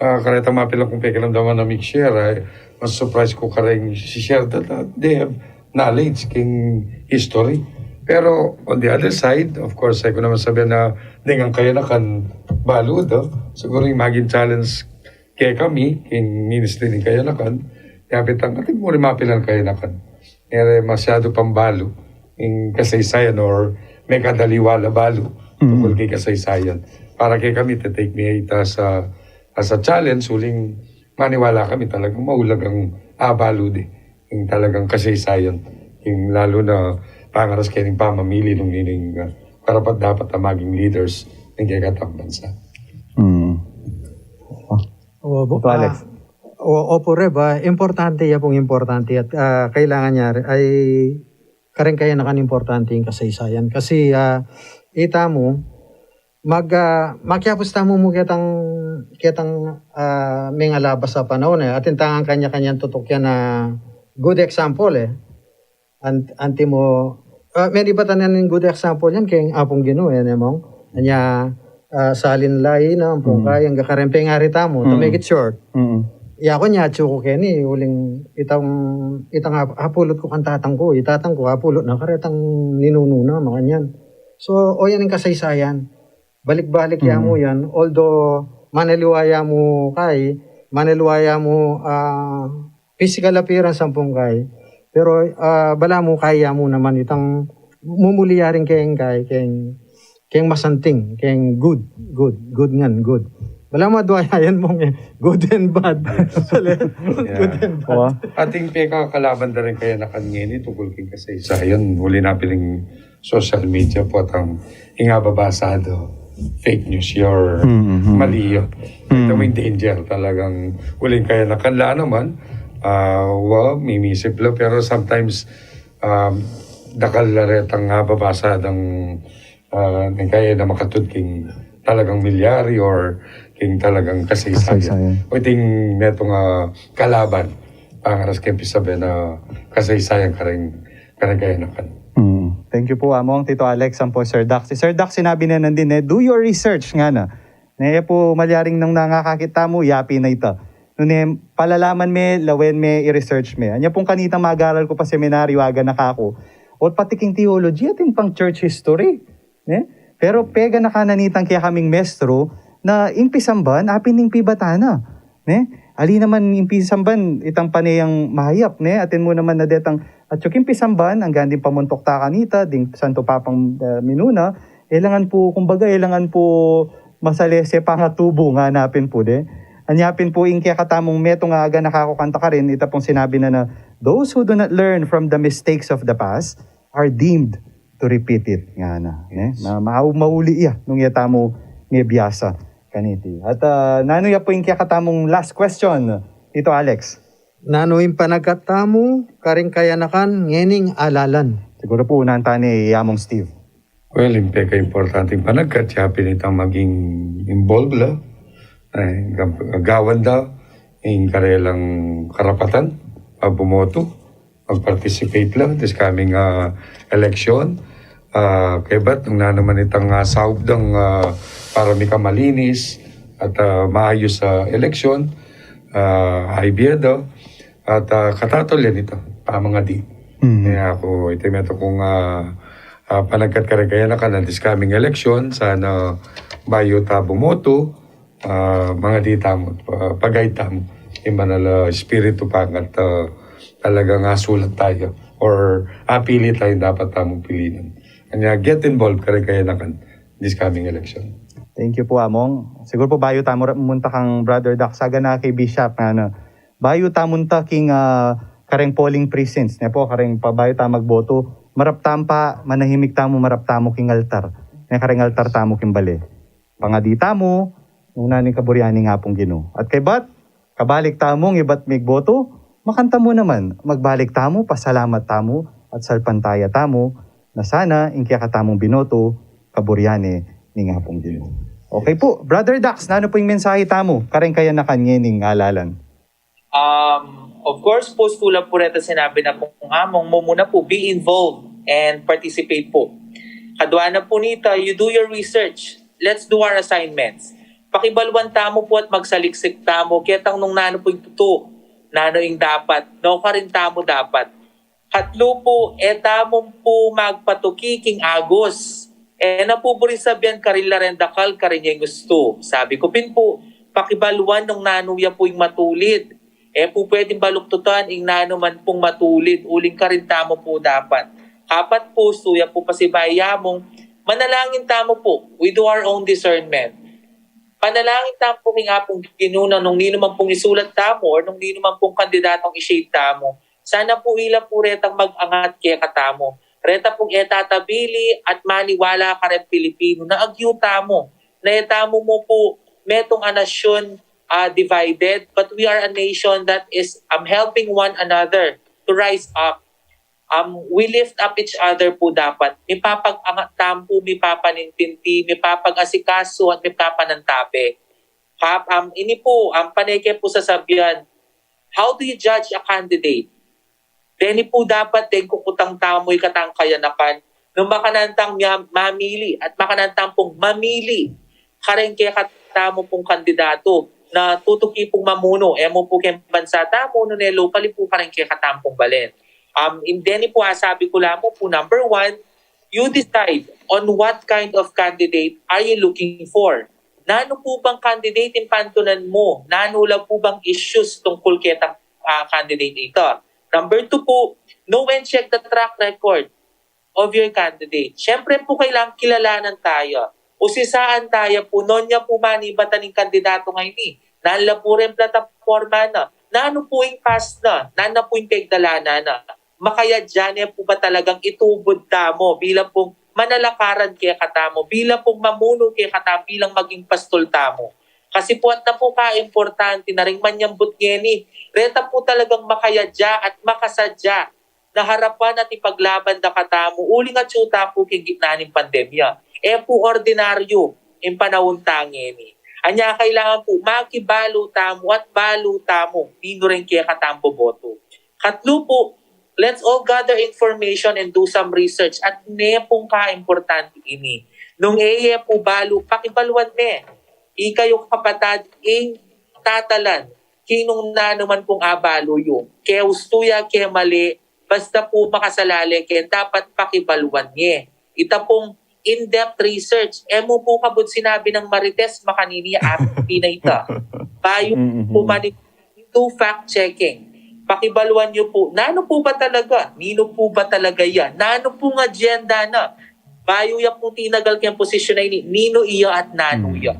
Ah, kareta mapilan kung pekiramdaman a mig-share, ay, mas surprise ku kareng si-share da, da, they have knowledge king history. Pero on the other side, of course, e ku naman sabian na deng kayanakan balu da. Siguru ing maging challenge kekami king Ministry ning Kayanakan, yapin tang atin mu ring mapilan kayanakan e re masyadu pang balu ing kasaysayan or mekadaliwa la balu tungkul king kasaysayan. Para kekami, te-take mi ita as a, as a challenge, uling maniwala kami talagang maulagang abalu de ing talagang kasaysayan, ing lalu na pangaras keni ning pamamili nung nining, ah, karapat-dapat a maging leaders ning kekatang bansa. Mm. Opo, Alex. Ah, o-, opo, Rev, ah, importante, ya pung importante at, ah, kailangan ya re-, ay, kareng kayanakan importante ing kasaysayan. Kasi, ah, ita mu, mag, ah, makiapus tamu mu ketang, ketang, ah, mengalabas a panaun, e. Atin tang kanya-kanyang tutukan a good example, e. An-, antimo, ah, menibatan na ning good example yan keng Apung Ginu, e, ne, Mong? Anya, ah, salin la ini, ampong kaya, angga kareng pengari tamu, to make it short. Mm. Yaku, nya atsu ku keni, uling itang, itang ap-, apulut ku kang tatang ku, i tatang ku, apulut na karetang ninunu na, makanyan. So, o yan ing kasaysayan. Balik-balik ya mu yan, although manaliwa ya mu kai, manaliwa ya mu, ah, physical appearance ampong kai. Pero, ah, balamu kai ya mu naman itang mumuli ya rin keng kai, keng, keng masanting, keng good, good, good ngan, good. Balamu adwa ya yan, Mong, e, good and bad. Good and bad. Atin pekakalaban da ring kayanakan ngeni tungkul king kasaysayan, uli na pin ing social media pu at ing ababasa da, fake news ya or mali ya. Ita mu ing danger talagang uling kayanakan la naman, ah, wa, mimisip la, pero sometimes, um, dakal la retang ababasa dang, ah, ning kaya na makatud king talagang milyari or king talagang kasaysayan. Kasaysayan. O iting metung a kalaban, pangaras keng pisabi na kasaysayan kareng, kareng kayanakan. Mm. Thank you pu, Among, Tito Alex, ampo Sir Dax. Si Sir Dax, sinabi na nandin, e, do your research, ngana. Ne, e pu malyaring nung nangakakit tamu, yapin na ita. Nune, palalaman me, lawen me, i-research me. Anya pung kanitang mag-aral ku pa seminaryo, aganaka ku. O pati king theology, atin pang church history. Ne? Pero peganaka na nitang kekaming mestro na ing pisamban, apin ing pibatan na. Ne? Ali naman ing pisamban, itang pane yang mayap, ne? Atin mu naman na detang atyu king pisamban, anggang ding pamuntuk ta kanita, ding Santo Papang, ah, minuna, e la ngan pu, kumbaga, e la ngan pu masalese pangatubu ngana pin pu de. Anya pin pu ing kekatamung metung a aganaka ku kanita karin, ita pung sinabi na na, those who do not learn from the mistakes of the past are doomed to repeat it, ngana, ne? Na mau-, mauli ya nung e tamu mebiasa kaniti. At, ah, nanu ya pu ing kekatamung last question, Tito Alex? Nanu ing panagkat tamu karing kayanakan ngening alalan? Siguru pu unahan ta ne i Among Steve. Well, ing pekaimportanteng panagkat, yapin itang maging involved la Ay, gab-, gawan da ing karelang karapatan a bumoto, mag-participate la this coming, ah, election. Ah, kaybat nung nanu man itang, ah, saup dang, ah, para mikamalinis at, ah, maayus a eleksyon, ah, ay bie da, at, ah, katatol yan ita, pamangadi. Mm. Kaya aku, ita meto kung, ah, ah, panagkat kareng kayanakan a this coming election, sana bayu ta bumoto, ah, mangadi tamu, pa-, pag-guide tamu ing banal a espiritu pangat, ah, talagang asulat tamu or apili tamu ing dapat tamung pilinan. Anya, get involved kareng kayanakan this coming election. Thank you po, Among. Siguro po bayu tamu ra-, munta kang Brother Dax, sagan na kay Bishop, nga na, bayu tamu munta king, ah, kareng polling precincts, ne po, kareng pa bayu tamu magboto, marap tamu pa, manahimik tamu, marap tamu king altar. Ne kareng altar tamu king bale. Pangadi tamu, nung nanu ing kaburian ning Apung Ginu. At kaybat, kabalik tamung ibat migboto, makantamu naman, magbalik tamu, pasalamat tamu, at salpantaya tamu, na sana ing kekatamung binoto, kaburian ne ning Apung Ginu. Okay po, Brother Dax, nanu po ing mensahe tamu kareng kayanakan ngening alalan? Um, of course po, tulad po reta sinabi na pung Among, mumuna po, be involved and participate po. Kadua na po nita, you do your research. Let's do our assignments. Pakibaluan tamu po at magsaliksik tamu, ketang nung nanu po ing tutu, nanu ing dapat, nukarin tamu dapat. Katlu po, e tamu po magpatuki king agus. E na po buring sabian karin la reng dakal, karin ya ing ustu. Sabi ku pin po, pakibaluan nung nanu ya po ing matulid. E po pwedeng baluktutan ing nanu man pung matulid, uling karin tamu po dapat. Kapat po, ustu ya po pasibayu ya mung, manalangin tamu po, we do our own discernment. Panalangin tamu po king Apung Ginu nung ninu man pung isulat tamu or nung ninu man pung kandidatong i-shade tamu. Sana po ila po retang mag-angat kekatamu. Reta pung e tatabili at maniwala kareng Pilipinu na agyu tamu, na e tamu mu po metung a nasyun, ah, divided, but we are a nation that is, um, helping one another to rise up. Um, we lift up each other po dapat. Mipapag-angat tamu po, mipapanintinti, mipapag-asikaso, at mipapanantabe. Kap-, um, ini po, um, pane ke po sasabian, how do you judge a candidate? Deni po dapat deng kukutang tamu ikatang kayanakan. Nung makananu tang mia-, mamili at makananu tang pung mamili kareng kekatamu pung kandidato na tutuki pung mamunu, e mu po keng bansa tamu, nune locally po kareng kekatamu pung balen. Um, in deni po, ah, sabi ku la mu po, number one, you decide on what kind of candidate are you looking for. Nanu po bang candidate ing pantunan mu? Nanu la po bang issues tungkul ketang, ah, candidate ita? Number two po, know and check the track record of your candidate. Siyempre po, kailangan kilalanan taya. Usisaan taya po, nung ya po manibatan ing kandidato ngeni, nanu la po reng plataporma na, nanu po ing past na, nanu na po ing pegdalanan na. Makayadya ne po ba talagang itubud tamu bilang pung manalakaran kekatamu, bilang pung mamunu kekatamu, bilang maging pastol tamu? Kasi po, at na po kaimportante na ring manyambut ngeni, reta po talagang makayadya at makasadya na harapan at ipaglaban da katamu, uling atyu ta po king gitna ning pandemya. E po ordinaryu ing panaun ta ngeni. Anya kailangan po makibalu tamu at balu tamu ninu reng kekatamung boboto. Katlu po, let's all gather information and do some research. At ne pung kaimportante ini. Nung e ye po balu, pakibaluan me. Ikayu kapatad, ing tatalan king nung nanu man pung abalu yu. Ke ustu ya, ke mali, basta po makasalale ke, dapat pakibaluan ye. Ita pung in-depth research. E mu po kabud sinabi nang Marites makanini ya api na ita. Bayu Mm-hmm. po mani-, do fact checking. Pakibaluan yu po, nanu po ba talaga? Ninu po ba talaga ya? Nanu pung agenda na? Bayu ya pung tinagal keng posisyon na ini, ninu iya at nanu Mm. iya?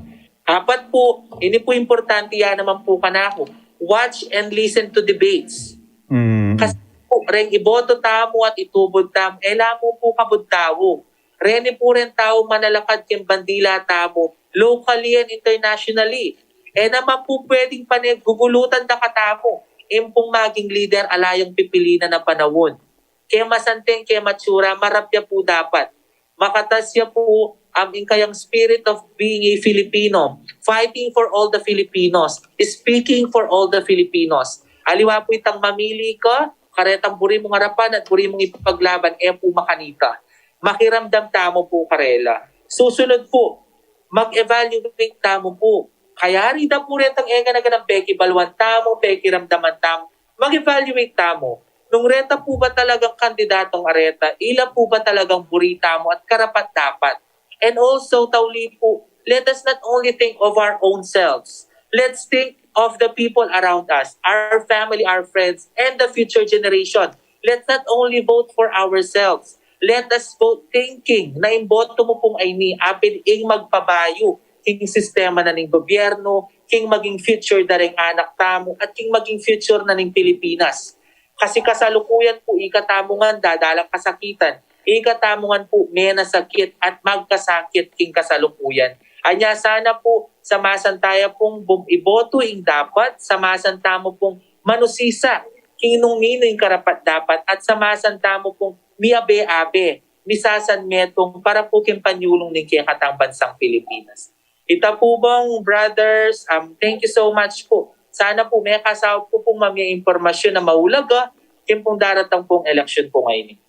Apat po, ini po importante ya naman po kanaku. Watch and listen to debates. Mm. Kasi po, reng iboto tamu at itubud tamu, e la mu po kabud tau. Reni po reng tau manalakad keng bandila tamu, locally and internationally. E naman po pwedeng pane gugulutan da katamu ing pung maging lider a layang pipilinan a panaun. Ke masanteng, ke matsura, marap ya po dapat. Makatas ya po Am, ing kayang spirit of being a Filipino, fighting for all the Filipinos, speaking for all the Filipinos. Aliwa pu itang mamili ka, karetang buri mung arapan at buri mung ipaglaban, e pu makanita. Makiramdam tamu pu karela. Susunod pu, mag-evaluate tamu pu. Kayari da pu retang e gana-ganang pekibaluan tamu, pekiramdaman tamu. Mag-evaluate tamu. Nung reta pu ba talagang kandidatong areta, ila pu ba talagang buri tamu at karapat-dapat? And also, tauli pu, let us not only think of our own selves. Let's think of the people around us, our family, our friends, and the future generation. Let's not only vote for ourselves. Let us vote thinking na ing boto mu pung ini, apin ing magpabayu king sistema na ning gobyerno, king maging future da ring anak tamu, at king maging future na ning Pilipinas. Kasi kasalukuyan pu, ika tamu ngan dadalang kasakitan, ika tamu ngan pu menasakit at magkasakit king kasalukuyan. Anya sana pu, samasan taya pung bum-, iboto ing dapat, samasan tamu pung manusisa king nung ninu ing karapat-dapat, at samasan tamu pung miabe-abe, misasanmetung para pu king panyulung ning kekatang bansang Pilipinas. Ita pu bang, brothers, um, thank you so much pu. Sana pu mekasaup ku pung mamie impormasyun a maulaga king pung daratang pung eleksyon pu ngeni.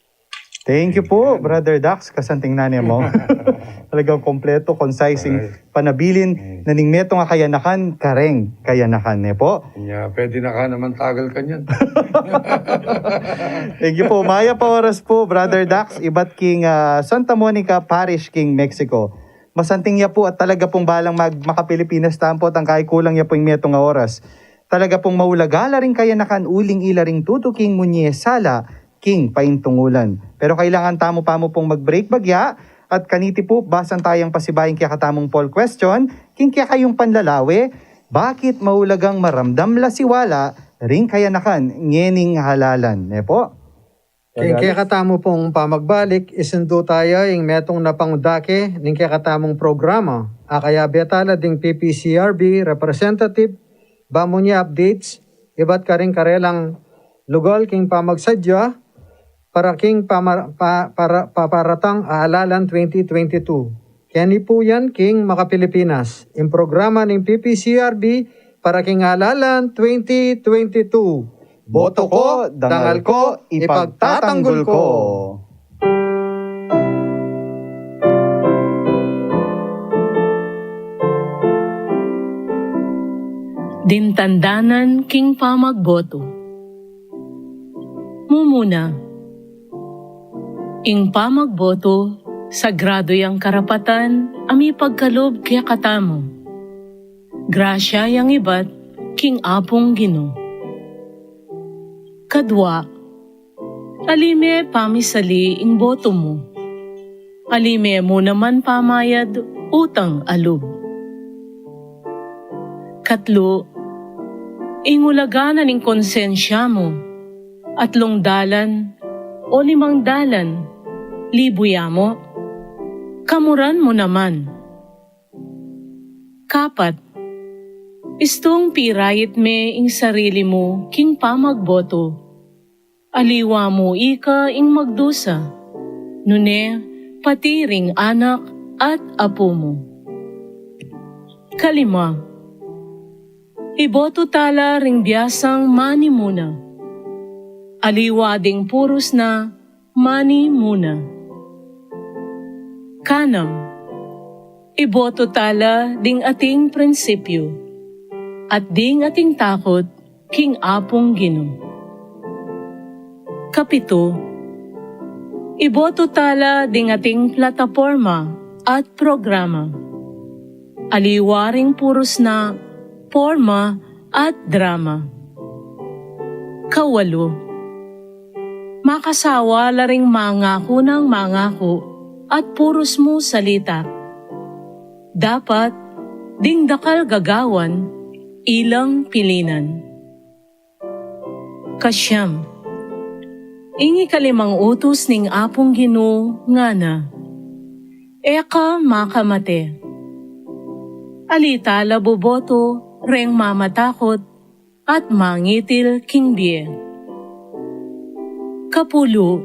Thank you pu, Brother Dax, kasanting nane mu. Talagang kompleto, concise ing panabilin na ning metung a kayanakan kareng kayanakan, ne pu? Nya, pwede na ka naman tagal kanyan. Thank you pu. Mayap a oras pu, Brother Dax, ibat king, ah, Santa Monica Parish king Mexico. Masanting ya pu at talaga pung balang mag-, maka-Pilipinas tamu pu, tangkay kulang ya pu ing metung a oras. Talaga pung maulaga la ring kayanakan uling ila ring tutuking munye sala king paintungulan. Pero kailangan tamu pamu pung mag-break bagya, at kaniti pu, basan tayang pasibayu ing kekatamung poll question, king kekayung panlalawe, bakit maulagang maramdam la siwala ring kayanakan ngening halalan? Ne pu? King kekatamu pung pamagbalik, isindu taya ing metung na pangdake ning kekatamung programa. A kayabe tala ding P P C R B representative, ba mu nya updates ibat karing karelang lugal king pamagsadya para king pamar-, pa-, para, paparatang a halalan twenty twenty-two. Keni pu yan king Maka Pilipinas, ing programa ning P P C R B para king halalan twenty twenty-two. Boto ko, dangal ko, ipagtatanggol ko. Dindandanan king pamagboto. Mumuna, ing pamagboto, sagradu yang karapatan a mipagkalub kekatamu. Grasya yang ibat king Apung Ginu. Kadwa, ali me pamisali ing boto mu. Ali me mu naman pamayad utang a lub. Katlu, ing ulaga na ning konsensya mu, atlung dalan o limang dalan, libu ya mu, kamuran mu naman. Kapat, istung pirait me ing sarili mu king pamagboto. Aliwa mu ika ing magdusa, nune pati ring anak at apu mu. Kalima, iboto tala ring biasang manimuna. Aliwa ding purus na manimuna. Kanam, iboto tala ding ating prinsipyu at ding ating takut king Apung Ginu. Kapitu, iboto tala ding ating plataporma at programa. Aliwa ring purus na porma at drama. Kawalu, makasawa la ring mangaku nang mangaku at purus mu salita. Dapat ding dakal gagawan, ilang pilinan. Kasyam, ing ikalimang utus ning Apung Ginu ngana, e ka makamate. Ali tala boboto reng mamatakut at mangitil king bie. Kapulu,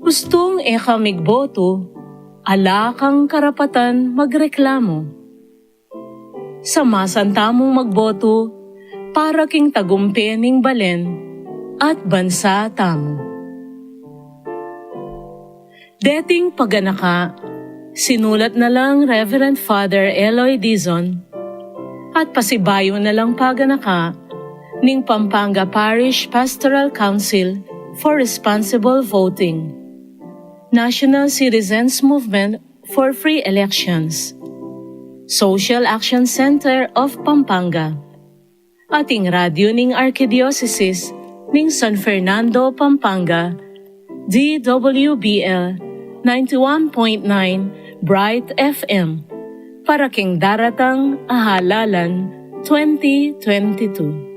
ustung e ka migboto, Ala kang karapatan magreklamu. Samasan tamung magboto para king tagumpe ning balen at bansa tamu. Deting paganaka, sinulat na lang Reverend Father Eloy Dizon, at pasibayu na lang paganaka ning Pampanga Parish Pastoral Council for Responsible Voting, National Citizens Movement for Free Elections, Social Action Center of Pampanga, at ing radyo ning Arkidiosesis ning San Fernando, Pampanga, D W B L ninety-one point nine Bright F M, para king daratang a halalan twenty twenty-two.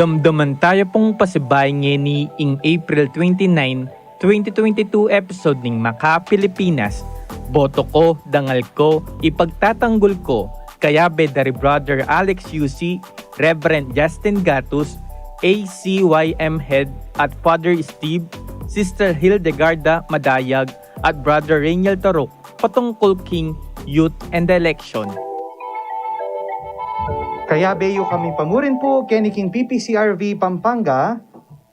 Damdaman taya pung pasibayu ngeni ing April twenty-nine, twenty twenty-two episode ning Maka Pilipinas, Boto Ko, Dangal Ko, Ipagtatanggol Ko, kayabe da ri Brother Alex Yusi, Reverend Justin Gatus, A C Y M Head at Father Steve, Sister Hildegarda Madayag, at Brother Rainiel Taruk, patungkul king youth and election. Kayabe yu kami pa murin pu keni king P P C R V Pampanga,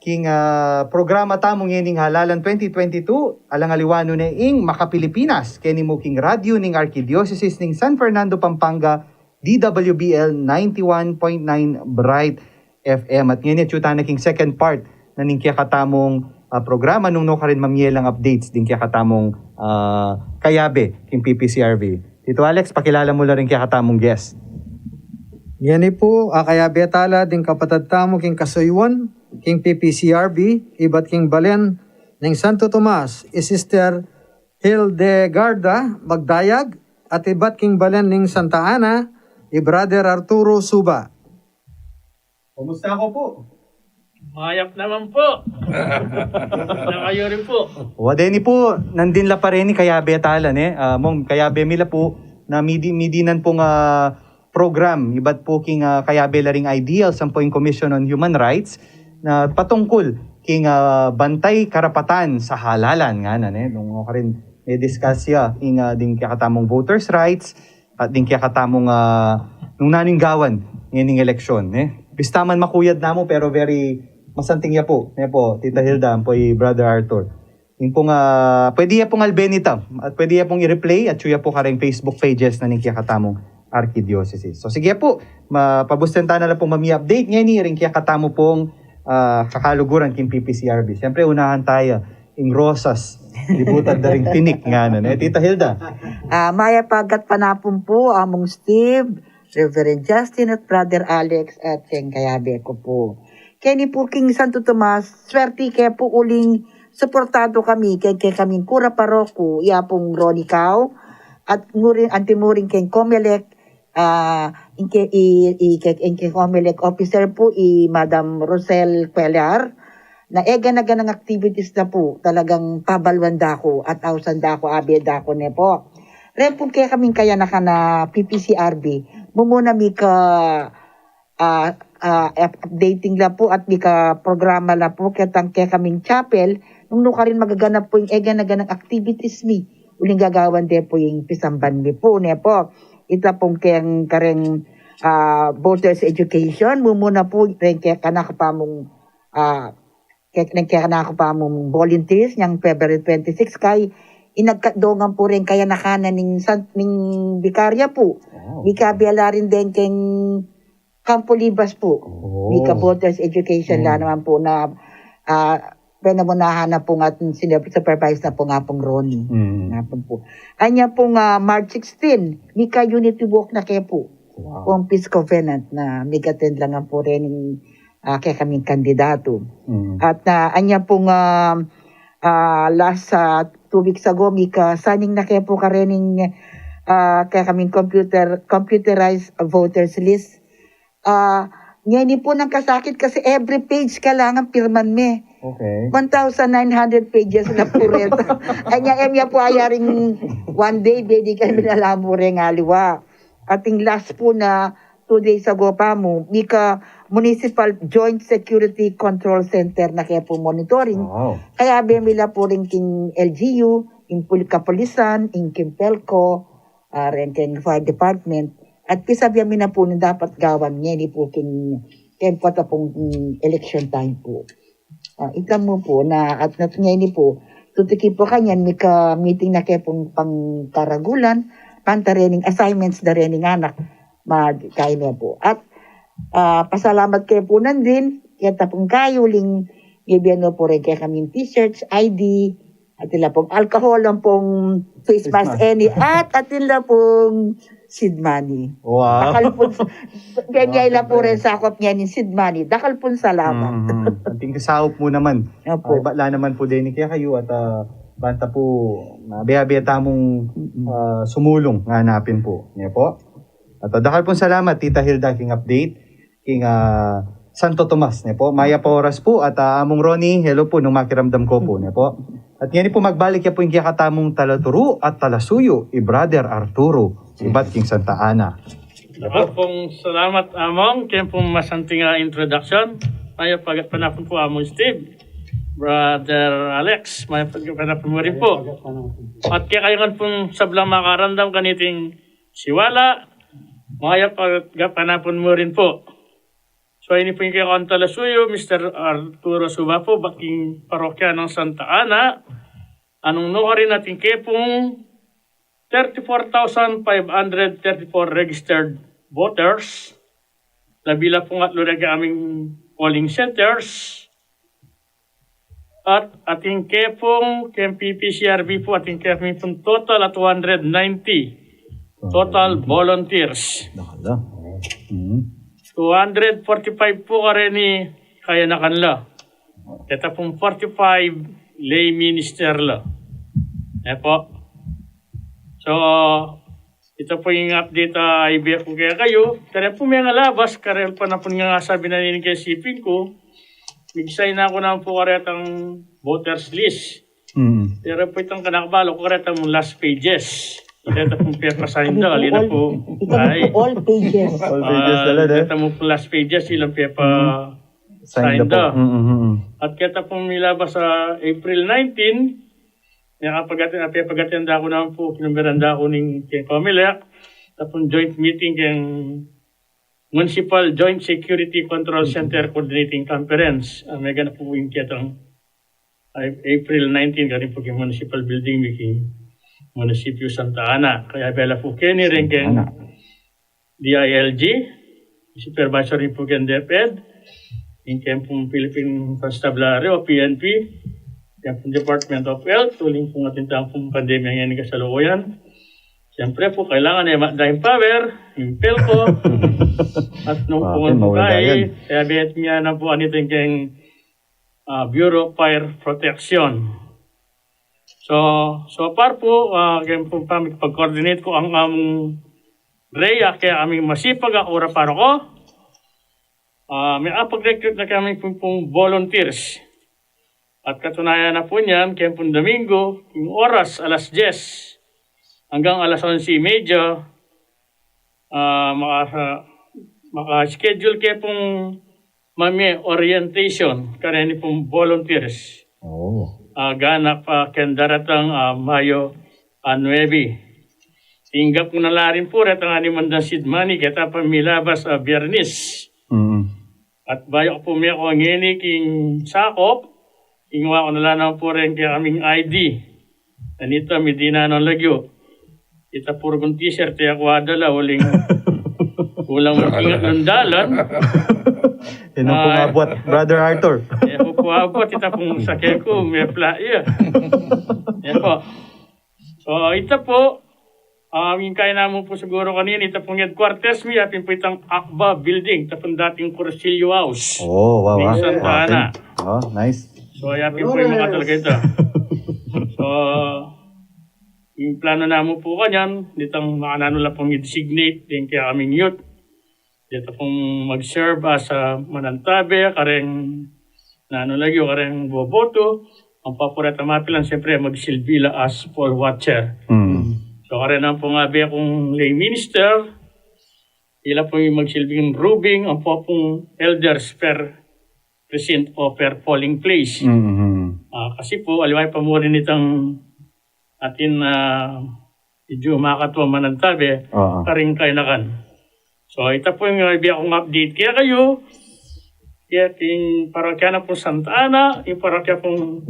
king, ah, programa tamu ngening halalan twenty twenty-two, alang aliwa nu ne ing Maka Pilipinas, keni mu king radyo ning Arkidiosesis ning San Fernando, Pampanga, D W B L ninety-one point nine Bright F M. At ngeni atyu tana king second part na ning kekatamung, ah, programa nung nukarin mamye lang updates ding kekatamung, ah, kayabe king P P C R V. Tito Alex, pakilala mu la ring kekatamung guest. Ngeni pu, a kayabe tala ding kapatad tamu king kasuyuan, king P P C R V, ibat king balen ning Santo Tomas, i Sister Hildegarda Magdayag, at ibat king balen ning Santa Ana, i Brother Arturo Suba. Kumusta ko pu? Mayap naman pu. Na kayu rin pu. Wa, deni pu, nandin la pa reni kayabe tala, ne? Ah, mung kayabe mi la pu, na midi, midinan pung, ah, program, ibat pu king, ah, kayabe la ring ideals, ampo ing Commission on Human Rights, na patungkul king, ah, bantay karapatan sa halalan, ngana, ne? Nung nukarin, me-discuss ya, ing, ah, ding kekatamung voters' rights, at ding kekatamung, ah, nung nanu ing gawan ngening eleksyon, ne? Bista man makuyad namu, pero very masanting ya pu, ne pu, Tita Hilda, ampo i Brother Arthur. Ing pung, ah, pwede ya pung albe nita, at pwede ya pung i-replay, atyu ya pu karing Facebook pages na ning kekatamung Arkidiosesis. So, sige pu, ma-, pabusten tana la pung mamye update ngeni ring kekatamu pung, ah, kakaluguran king P P C R V. Siyempre, unahan taya ing rosas, libutad da ring tinik, ngana, ne, Tita Hilda? Ah, mayap a gatpanapun pu, Among Steve, Reverend Justin, at Brother Alex, at keng kayabe ku pu. Keni pu king Santo Tomas, swerte ke pu uling suportado kami, keng kekaming kura paroku, ya pung Ronnie Cao, at murin, anti murin keng Comelec, ah, ing ke, i, i, ke, ing keng Comelec officer pu, i Madam Rosel Cuellar, na e gana-ganang activities na pu, talagang pabaluan da ku at ausan da ku, abe da ku ne pu. Ren pu kekaming kayanakan a P P C R V, mumuna mika, ah, ah, up-, updating la pu at mika programa la pu ketang kekaming chapel, nung nukarin magaganap pu ing e gana-ganang activities mi, uling gagawan de pu ing pisamban mi pu, ne pu. Ita pung keng kareng, ah, voters education, mumuna pu reng kekanaku pamung, ah, ke-, reng kekanaku pamung volunteers, nyang February twenty-six, kay inagkadongan pu reng kayanakan na ning san-, ning bikarya pu. Wow. Mika bela rin deng keng Campo Libas pu. Oh. Mika voters education la naman pu na, ah, penamunahan na pu ngan sine-, supervise na pu ngan pung Ronnie. Mm. Ngan pu. Anya pung, ah, March sixteen, mika unity walk na ke pu. Wow. Pung Peace Covenant na, mika attend la ngan pu ren ing, ah, kekaming kandidatu. Mm. At, ah, anya pung, ah, ah, last, ah, two weeks ago, mika signing na ke pu karening, ah, kekaming computer, computerized voters list. Ah, ngeni pu nang kasakit kasi every page kailangan pirman me. Okay. One thousand nine hundred pages na pu reta. Anya, e mi ya pu ayaring one day, bedi kami na la pu reng aliwa. At ing last pu na two days ago pa mu, mika Municipal Joint Security Control Center na ke pu monitoring. Wow. Kaya be mi la pu rin king L G U, king pul-, kapulisan, ing king PELCO, ah, ren king fire department. At pisabian mi na pu nung dapat gawan ngeni pu king, king kota pung, mm, election time pu. Ah, ita mu pu na at nat ngeni pu, tutuki pu kanyan mika meeting na ke pung pangkaragulan, panta rening assignments da rening anak, ma-, kain na pu. At, ah, pasalamat ke pu nandin, keta pung kayu ling, bibian no pu ren kekamin t-shirts, I D, at ila pung alcohol, ang pung face mask, Face mask. Eni, at, at ila pung seed money. Wow. Dakal pun, kaya ila pu ren sakop ngeni ing seed money. Dakal pun salamat. Mhm. Atin kasaup mu naman. Opo. Ay, bala naman pu deni kekayu at, ah, banta pu, mabiya-biya tamung, Mm-mm. ah, sumulung nganapin pu. Niya pu? At, ah, dakal pun salamat, Tita Hilda, king update king, ah, Santo Tomas, niya pu. Mayap a oras pu, at, ah, Among Ronnie, hello pu, nung makiramdam ko pu, niya pu. At ngeni pu magbalik ya pu ing kekatamung talaturu at talasuyu, i Brother Arturo, ibat king Santa Ana. Dakal pung salamat, Among, keng pung masanting a introduction. Mayap a gatpanapun pu, Among Steve. Brother Alex, mayap a gatpanapun mu rin pu. At kekayu ngan pung sablang makarandam kaniting siwala, mayap a gatpanapun mu rin pu. So, ini pu ing kekong talasuyu, Mister Arturo Suba pu, ibat king parokya nang Santa Ana, a nung nukarin atin ke pung thirty-four thousand five hundred thirty-four registered voters, labing atlu reng kekami polling centers, at atin ke pung, keng P P C R B pu, atin ke pung total a two hundred ninety total volunteers. Dakal la. Mm. Two hundred forty-five pu kareni kayanakan la. Keta pung forty-five lay minister la. E pu. So, ita pu ing update a ibie ku kekayu. Tara pu, mengalabas, karel pa na pu nga sabi na nini ke siping ku. Migsign na ku na pu karetang voters list. Mm. Pero pu itang kanakbalo ku kareta mu last pages. Kareta pu pepa-sign da, ali na pu. Ay. All pages. All pages Ah, talaga. Kareta mu pu last pages, ilang pepa-sign da. Mm, mm, mm. At keta pu milabas a April nineteen, ya kapag atin, kapag-attend da ku na pu, kinumberan da ku ning keng Comelec, tapos joint meeting keng Municipal Joint Security Control Center Coordinating Conference. Ah, meganap pu ing ketang ay, April nineteen, karin pu king Municipal Building, mi king Munisipyu Santa Ana. Kaya bela pu keni rin keng D I L G, supervisor rin pu keng DepEd, ing keng pung Philippine Constabulary o P N P, keng pung Department of Health, uling pung atin tang pung pandemya ngeni kasalukuyan. Siyempre pu, kailangan e makada ing power, ing PELCO, at nung pung kaya bet mi na pu aniting keng ah, Bureau of Fire Protection. So, so far pu, ah, keng pung pamikipag-coordinate ku king among REA, keng aming masipag a kura paroko, ah, mekapag-recruit na kami pung, pung volunteers. At katunayan na pu niyan, keng pung Domingo, king oras alas diyes anggang alas onse y media, ah, maka-, maka-schedule ke pung mamie orientation kareni pung volunteers. Oh. Ah, ganap pa keng daratang, ah, Mayo, ah, nuebe. Tinggap ku na la rin pu retang animan dang seed money, keta pa milabas, ah, Biyernes. Mm. At bayu ku pu meko ngeni king sakop, kinuwa ku na la naman pu rin keng aming I D. Anita, midinan nang lagyu. Ita purgun t-shirt, e ku adala, uling kulang mu king atlung dalan. Ina pu nga buat, Brother Arthur. E ku pu abuat, ita pung sake ku, mepla ya. E pu. So, ita pu, ah, ing kaina mu pu siguru kanini, ita pung headquarters mi, apin pu itang Akba Building, ita pung dating Cursillo House. Oh, wow, wow. Ning Santa Ana. Oh, nice. So, apin pu ing makatalaga ita. So, ing plano namu pu kanyan, ditang makananu la pung i-designate ding kekaming youth. Dita pung mag-serve as a manantabe, kareng nanu lagyu, kareng boboto, ampo pu reta mapilan, siyempre, magsilbi la as poll watcher. Mm. So, kareng nanu pung abe kung lay minister, Ila pu ing magsilbing rubing, ampo pung elders per precinct o per polling place. Mhm. Ah, kasi pu, aliwa pa mu rin itang atin, ah, medyu makatwa manantabe, Oo. karing kayanakan. So, ita pu ing, ah, ibie kung update kekayu, kaya king parokya na pung Santa Ana, ing parokya pung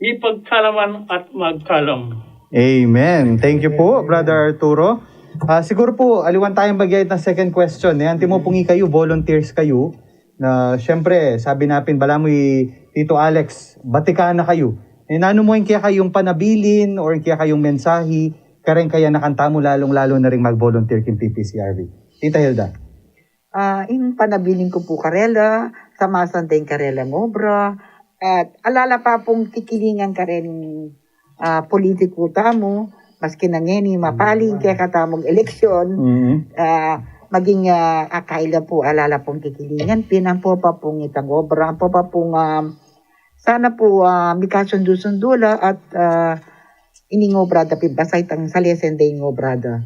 mipagkalaman at magkalam. Amen. Thank you po, Brother Arturo. Ah, siguro po, aliwan tayong mag-guide ng second question. Eh, antimo pung ikayu, volunteers kayu. Na, syempre, sabi na pin, balamu i Tito Alex, batikan na kayu. Eh, nanu mu ing kekayung panabilin or ing kekayung mensahi, kareng kayanakan tamu, lalung-lalu na ring mag-volunteer king P P C R V. Tita Hilda. Ah, ing panabilin ku pu karela, tamasan da ing karelang obra, at alala pa pung kikilingan karen, ah, politiku tamu, maski na ngeni mapaling kekatamung eleksyon, Mhm. ah, maging, ah, akaila pu, alala pung kikilingan, pin ampo pa pung itang obra, ampo pa pung, ah, sana pu, ah, mikasundu-sundu la at, ah, ining obra da pin basta itang salesen da ing obra da.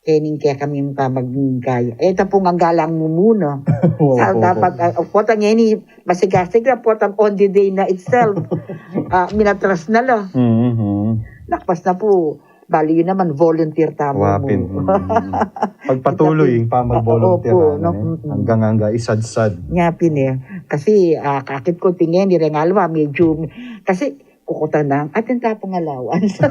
Kening kekami pa maging gaya. E, tapung ang galang mu muna. Wow, Sa wow, dapat, wow. ah, potang ngeni, masigasig na, potang on the day na itself. Ah, minatras na la. Mhm. Lakpas na pu. Bali, yun naman, volunteer tamu Wapin. mu. Mhm. Pagpatuloy yung pamag-volunteer Opo, ano, no? eh. Mm-mm. Hanggang hanggang isad-sad. Nya pin e. Kasi, ah, kakit ku tingen, direng alwa, medyu, kasi, kukutan na, atin tapung allowance.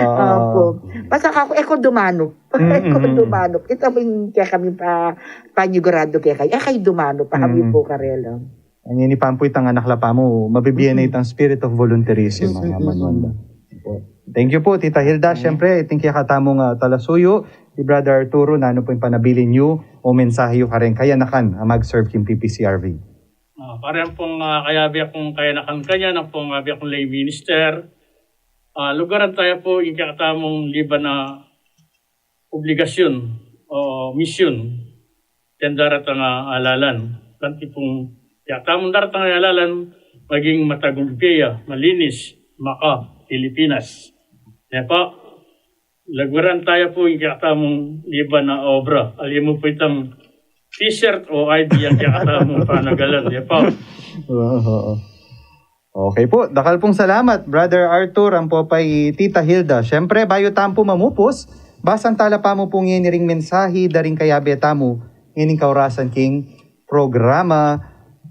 Ah, Opo. Basta ako, e ko dumanup. E ko Mm-mm. dumanup. Ita pu ing kekami pa, panigurado kekayu. E kayu dumanup, kami Mm. pu karela. Ang ini pa pu itang anak la pa mu, mabibie na Mm-mm. itang spirit of volunteerism, Mm-mm. ang manual da. Thank you po, Tita Hilda. Siyempre, iting kekatamung, ah, talasuyu, si Brother Arturo, nanu pu ing panabilin yu o mensahe yu kareng kayanakan a mag-serve king P P C R V? Ah, para pung, ah, kayabe kung kayanakan kanyan, ang pung kayabe kung lay minister, ah, lugaran taya pu ing kekatamung liban na obligasyon o misyon, king daratang a alalan. Kanti pung kekatamung daratang a alalan, maging matagumpe ya, malinis, maka, Pilipinas. Kaya pa, lugaran taya pu ing kekatamung liban na obra. Ali mu pu itang t-shirt o I D yang kekatamung panagalan. Kaya pa, Oo, oo. Okay po, dakal pung salamat, Brother Arthur, ampo pa i Tita Hilda. Siyempre, bayu tamu pu mamupus, basang tala pa mu pu ngeni ring mensahi da ring kayabe tamu, ngening kaurasan king programa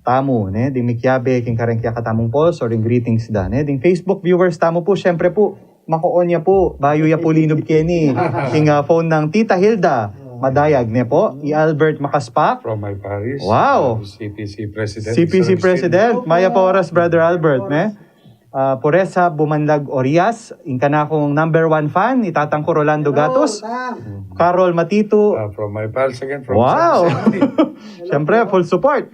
tamu, ne? Ding mikiabe king kareng kekatamung pulse o ring greetings da, ne? Ding Facebook viewers tamu pu, siyempre pu, makoon ya pu, bayu ya pu linub keni king, ah, phone nang Tita Hilda Madayag, ne po? I Albert Makaspak. From my parish. Wow. Uh, C P C President. C P C Mister President. Agustin. Maya pa oras, Brother Albert, ne? Ah, Puresa Bumanlag Orias, ing kanakung number one fan, i Tatang ku Rolando Gatus. Carol Matitu. Uh, from my parish again, from Wow! San Vicente. Siyempre, full support.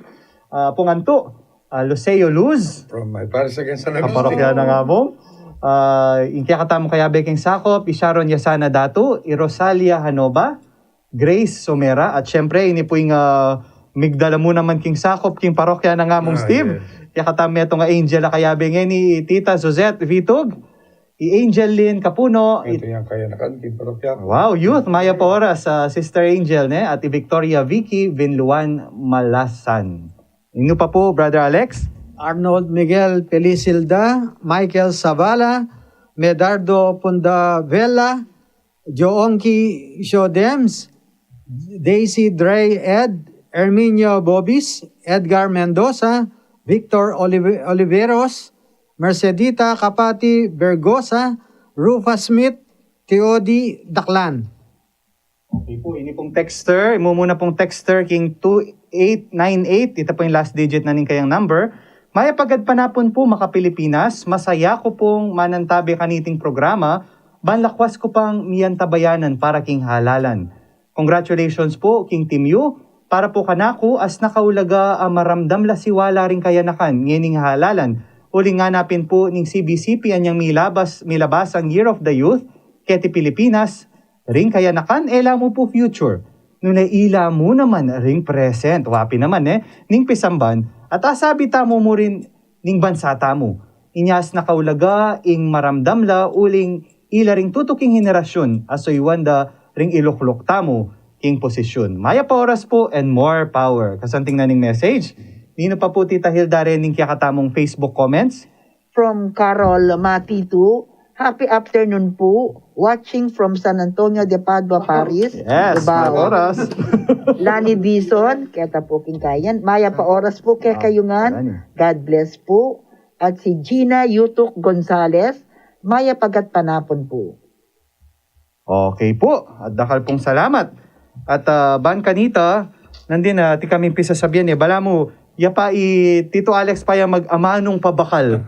Ah, Pungantu. Ah, Luceo Luz. From my parish again, San Ang Agustin. parokya nang Abong. Ah, ing kekatamung kayabe king sakop, i Sharon Yasana Datu, i Rosalia Hanova, Grace Somera, at siyempre, ini pu ing, ah, migdala mu naman king sakop king parokya nang Among Ah, Steve. yes. Kekatamu metung a angel a kayabe ngeni, i Tita Suzette Vitug, i Angel Lynn Kapuno, i Ito yung kayanakan, king parokya. Wow, youth, maya pa oras, ah, Sister Angel, ne? At i Victoria Vicky Vinluan Malasan. Inu pa pu, Brother Alex? Arnold Miguel Pelisilda, Michael Zavala, Medardo Pundavela, Joonki Shodems, Daisy Drey Ed, Herminio Bobis, Edgar Mendoza, Victor Olive- Oliveros, Mercedita Kapati Bergosa, Rufus Smith, Teodi Daklan. Okay po, ini pong texter, imumuna pong texter king two eight nine eight, ita po yung last digit na ning kayang number. Mayap a gadpanapun po, maka-Pilipinas, masaya ku pong manantabe kaniting programa, ban lakwas ku pang miyantabayanan para king halalan. Congratulations po king team yu, para po kanaku, as nakaulaga a maramdam la siwala ring kayanakan ngening halalan, uling ngana pin po ning C B C P anyang milabas, milabas ang Year of the Youth, keti Pilipinas, ring kayanakan, e la mu pu future. Nune ila mu naman ring present, wa pin naman, e, ning pisamban, at asabi tamu mu rin ning bansa tamu. Inya as nakaulaga ing maramdam la uling ila ring tutuking henerasyun a suyuan da ring ilukluk tamu king posisyun. Mayap a oras pu and more power. Kasanting na ning message, ninu pa pu, Tita Hilda, rening kekatamung Facebook comments? From Carol Matitu, "Happy afternoon pu. Watching from San Antonio de Padua, Paris, Yes, Cubao." Mayap a oras. Lani Dizon, keta pu king kayan. Mayap a oras pu kekayu ngan. Lani. God bless pu. At si Gina Yutuk Gonzalez, "Mayap a gatpanapun pu." Okay pu. At dakal pung salamat. At, ah, ban kanita, nandin, ah, atin kaming pisasabian, e. Balamu, ya pa i Tito Alex pa yang mag-amanung pabakal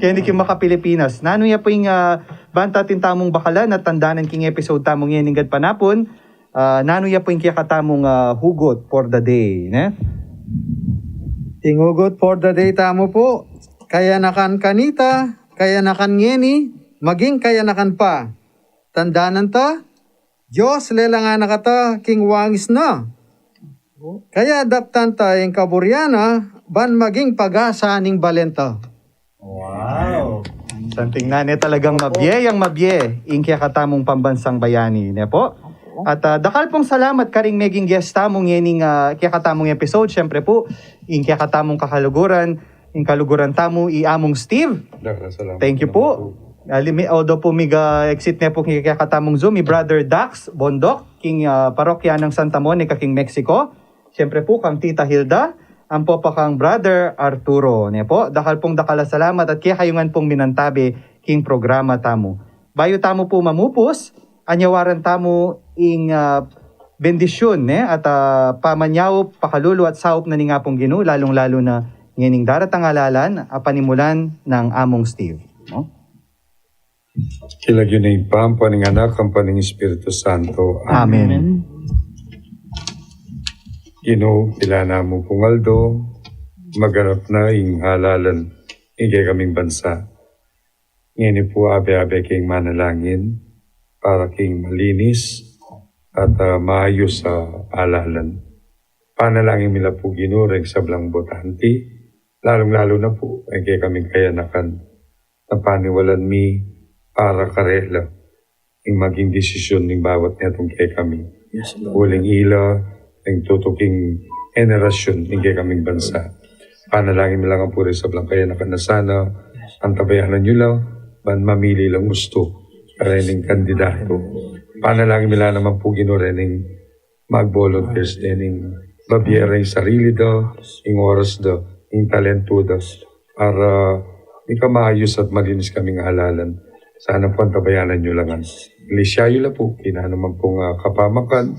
keni king Maka Pilipinas. Nanu ya pu ing, ah, ban tatin tamung bakalan at tandanan king episode tamu ngening gatpanapun, ah, nanu ya pu ing kekatamung, ah, hugot for the day, ne? Ing hugot for the day tamu pu, kayanakan kanita, kayanakan ngeni, maging kayanakan pa. Tandanan ta, Dios lelangan na kata king wangis na. Kaya daptan ta ing kaburian na, ban maging pag-asa ning balen ta. Wow! Santing na, ne, talagang mabie yang mabie ing kekatamung pambansang bayani, ne pu? At, ah, dakal pung salamat karing meging guest tamu ngening, ah, kekatamung episode. Siyempre pu, ing kekatamung kakaluguran, ing kaluguran tamu, i Among Steve. Dakal a salamat. Thank you pu. Although pu mig-exit ne pu king kekatamung Zoom, i Brother Dax Bondok, king, ah, parokya nang Santa Monica king Mexico. Siyempre pu, kang Tita Hilda, ampo pa kang Brother Arturo, ne pu. Dakal pung dakal a salamat at kekayu ngan pung minantabe king programa tamu. Bayu tamu pu mamupus, anyawaran tamu ing, ah, bendisyun, ne, at, ah, pamanyaup, pakalulu at saup na ning Apung Ginu, lalung-lalu na ngening daratang a lalan a panimulan nang Among Steve, no? King lagyu ning Ibpa, ampo ning Anak, ampo ning Espiritu Santo. Amen. Amen. Ginu, pilan na mu pung aldo, maganap na ing halalan king kekaming bansa. Ngeni pu, abe-abe keng manalangin para king malinis at, ah, maayus a halalan. Panalangin mi la pu, Ginu, reng sablang botante, lalung-lalu na pu ing kekaming kayanakan, na paniwalan mi para karela ing maging desisyun ning bawat netung kekami. Yes, Lord. Uling ila ing tutuking henerasyun ning kekaming bansa. Panalangin mi la ngan pu reng sablang kayanakan na sana antabayanan yu la ban mamili lang ustu karening kandidatu. Panalangin mi la naman pu, Ginu, rening mag-volunteers dening babie reng sarili da, ing oras da, ing talentu da, para ika maayus at malinis kaming halalan. Sana pu antabayanan yu la ngan. Bless yu la pu, king nanu man pung, ah, kapamakan,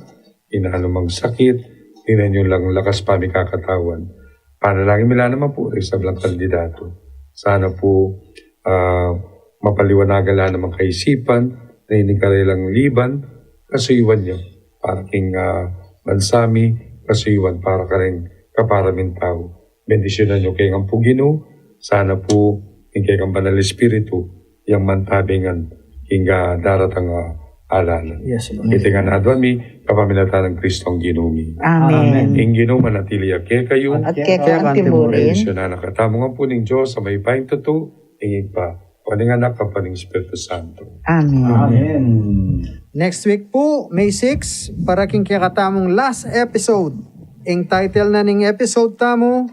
king nanu mang sakit, dinan yu lang lakas pamikakatawan. Panalangin mi la naman pu reng sablang kandidatu. Sana pu, ah, mapaliwanagan la naman kaisipan, na ining karelang liban, kasuyuan yu para king, ah, bansa mi, kasuyuan para kareng kapara ming tau. Bendisyunan yu kami ngan pu, Ginu, sana pu ing kekang Banal Espiritu yang mantabe ngan king, ah, daratang, ah, alalan. Yes, Lord. Iti ngan aduan mi kapamilatan nang Kristong Ginu mi. Amen. Ing Ginu manatili ya kekayu. At keka antimurin. Bendisyunan na katamu ngan pu ning Dios a mayupayang tutu, ing Ibpa, ampo ning Anak, ampo ning Espiritu Santo. Amen. Amen. Next week pu, May six, para king kekatamung last episode. Ing title na ning episode tamu,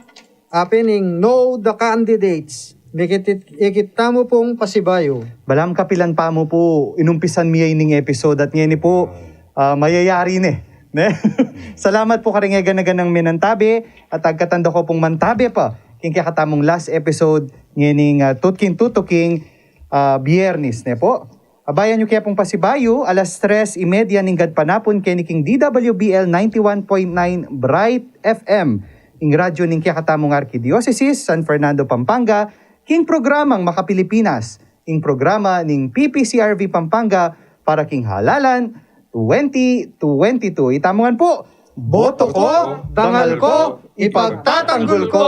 apin ing Know the Candidates. Mikit-ikit tamu pung pasibayu. Balam kapilan pa mu pu inumpisan mi ya ining episode at ngeni pu, ah, mayayari ne, ne? Salamat pu karing e gana-ganang minantabe at agkatanda ko pung mantabe pa king kekatamung last episode ngening, ah, tutking-tutking, ah, Biyernes, ne pu? Abayan yu ke pung pasibayu, alas tres y media ning gadpanapun keni king D W B L ninety-one point nine Bright F M, ing radyu ning kekatamung Arkidiosesis, San Fernando, Pampanga, king programang Maka Pilipinas, ing programa ning P P C R V Pampanga para king halalan twenty twenty-two. Itamu ngan pu, boto ko, dangal ko, ipagtatanggol ko.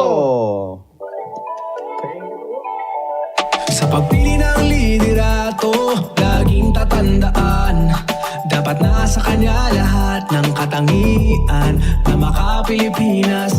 Sa pagpili ng liderato, laging tatandaan, dapat nasa kanya lahat ng katangian na maka-Pilipinas.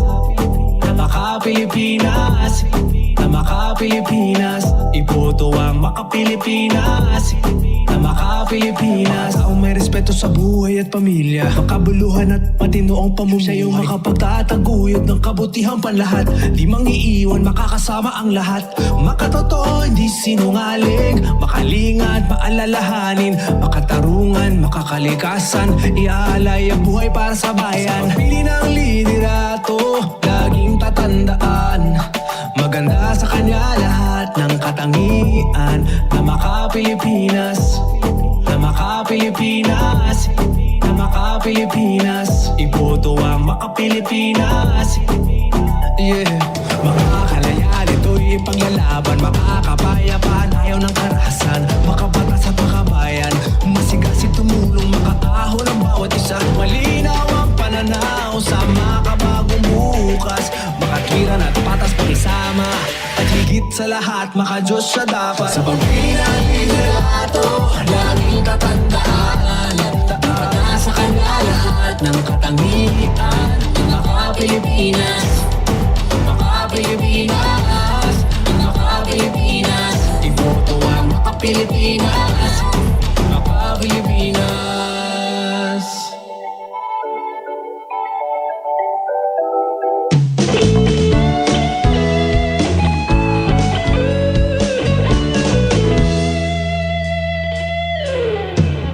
Maka-Pilipinas, na maka-Pilipinas. Iboto ang maka-Pilipinas, na maka-Pilipinas. Taong may respeto sa buhay at pamilya, makabuluhan at matino ang pamumuhay. Siya yung makapagtataguyod ng kabutihang panlahat. Di mangiiwan, makakasama ang lahat. Makatotoo, hindi sinungaling, makalinga at maalalahanin, makatarungan, makakalikasan, iaalay ang buhay para sa bayan. Sa pagpili ng liderato, laging tatandaan, maganda sa kanya lahat ng katangian. Na maka-Pilipinas, na maka-Pilipinas, na maka-Pilipinas. Iboto ang maka-Pilipinas. Yeah. Makakalaya, ito'y ipaglalaban, makakapayapaan, ayaw ng karahasan, makabatas at makabayan, masigasig tumulong, makaahon ang bawat isa, malinaw ang pananaw sa makabagong bukas, makakiran at patas pakisama, at higit sa lahat, makadiyos siya dapat. Sa pagpili ng liderato, laging tatandaan, maganda sa kanya lahat ng katangian. Ang maka-Pilipinas, maka-Pilipinas, ang maka-Pilipinas. Iboto ang maka-Pilipinas, maka-Pilipinas.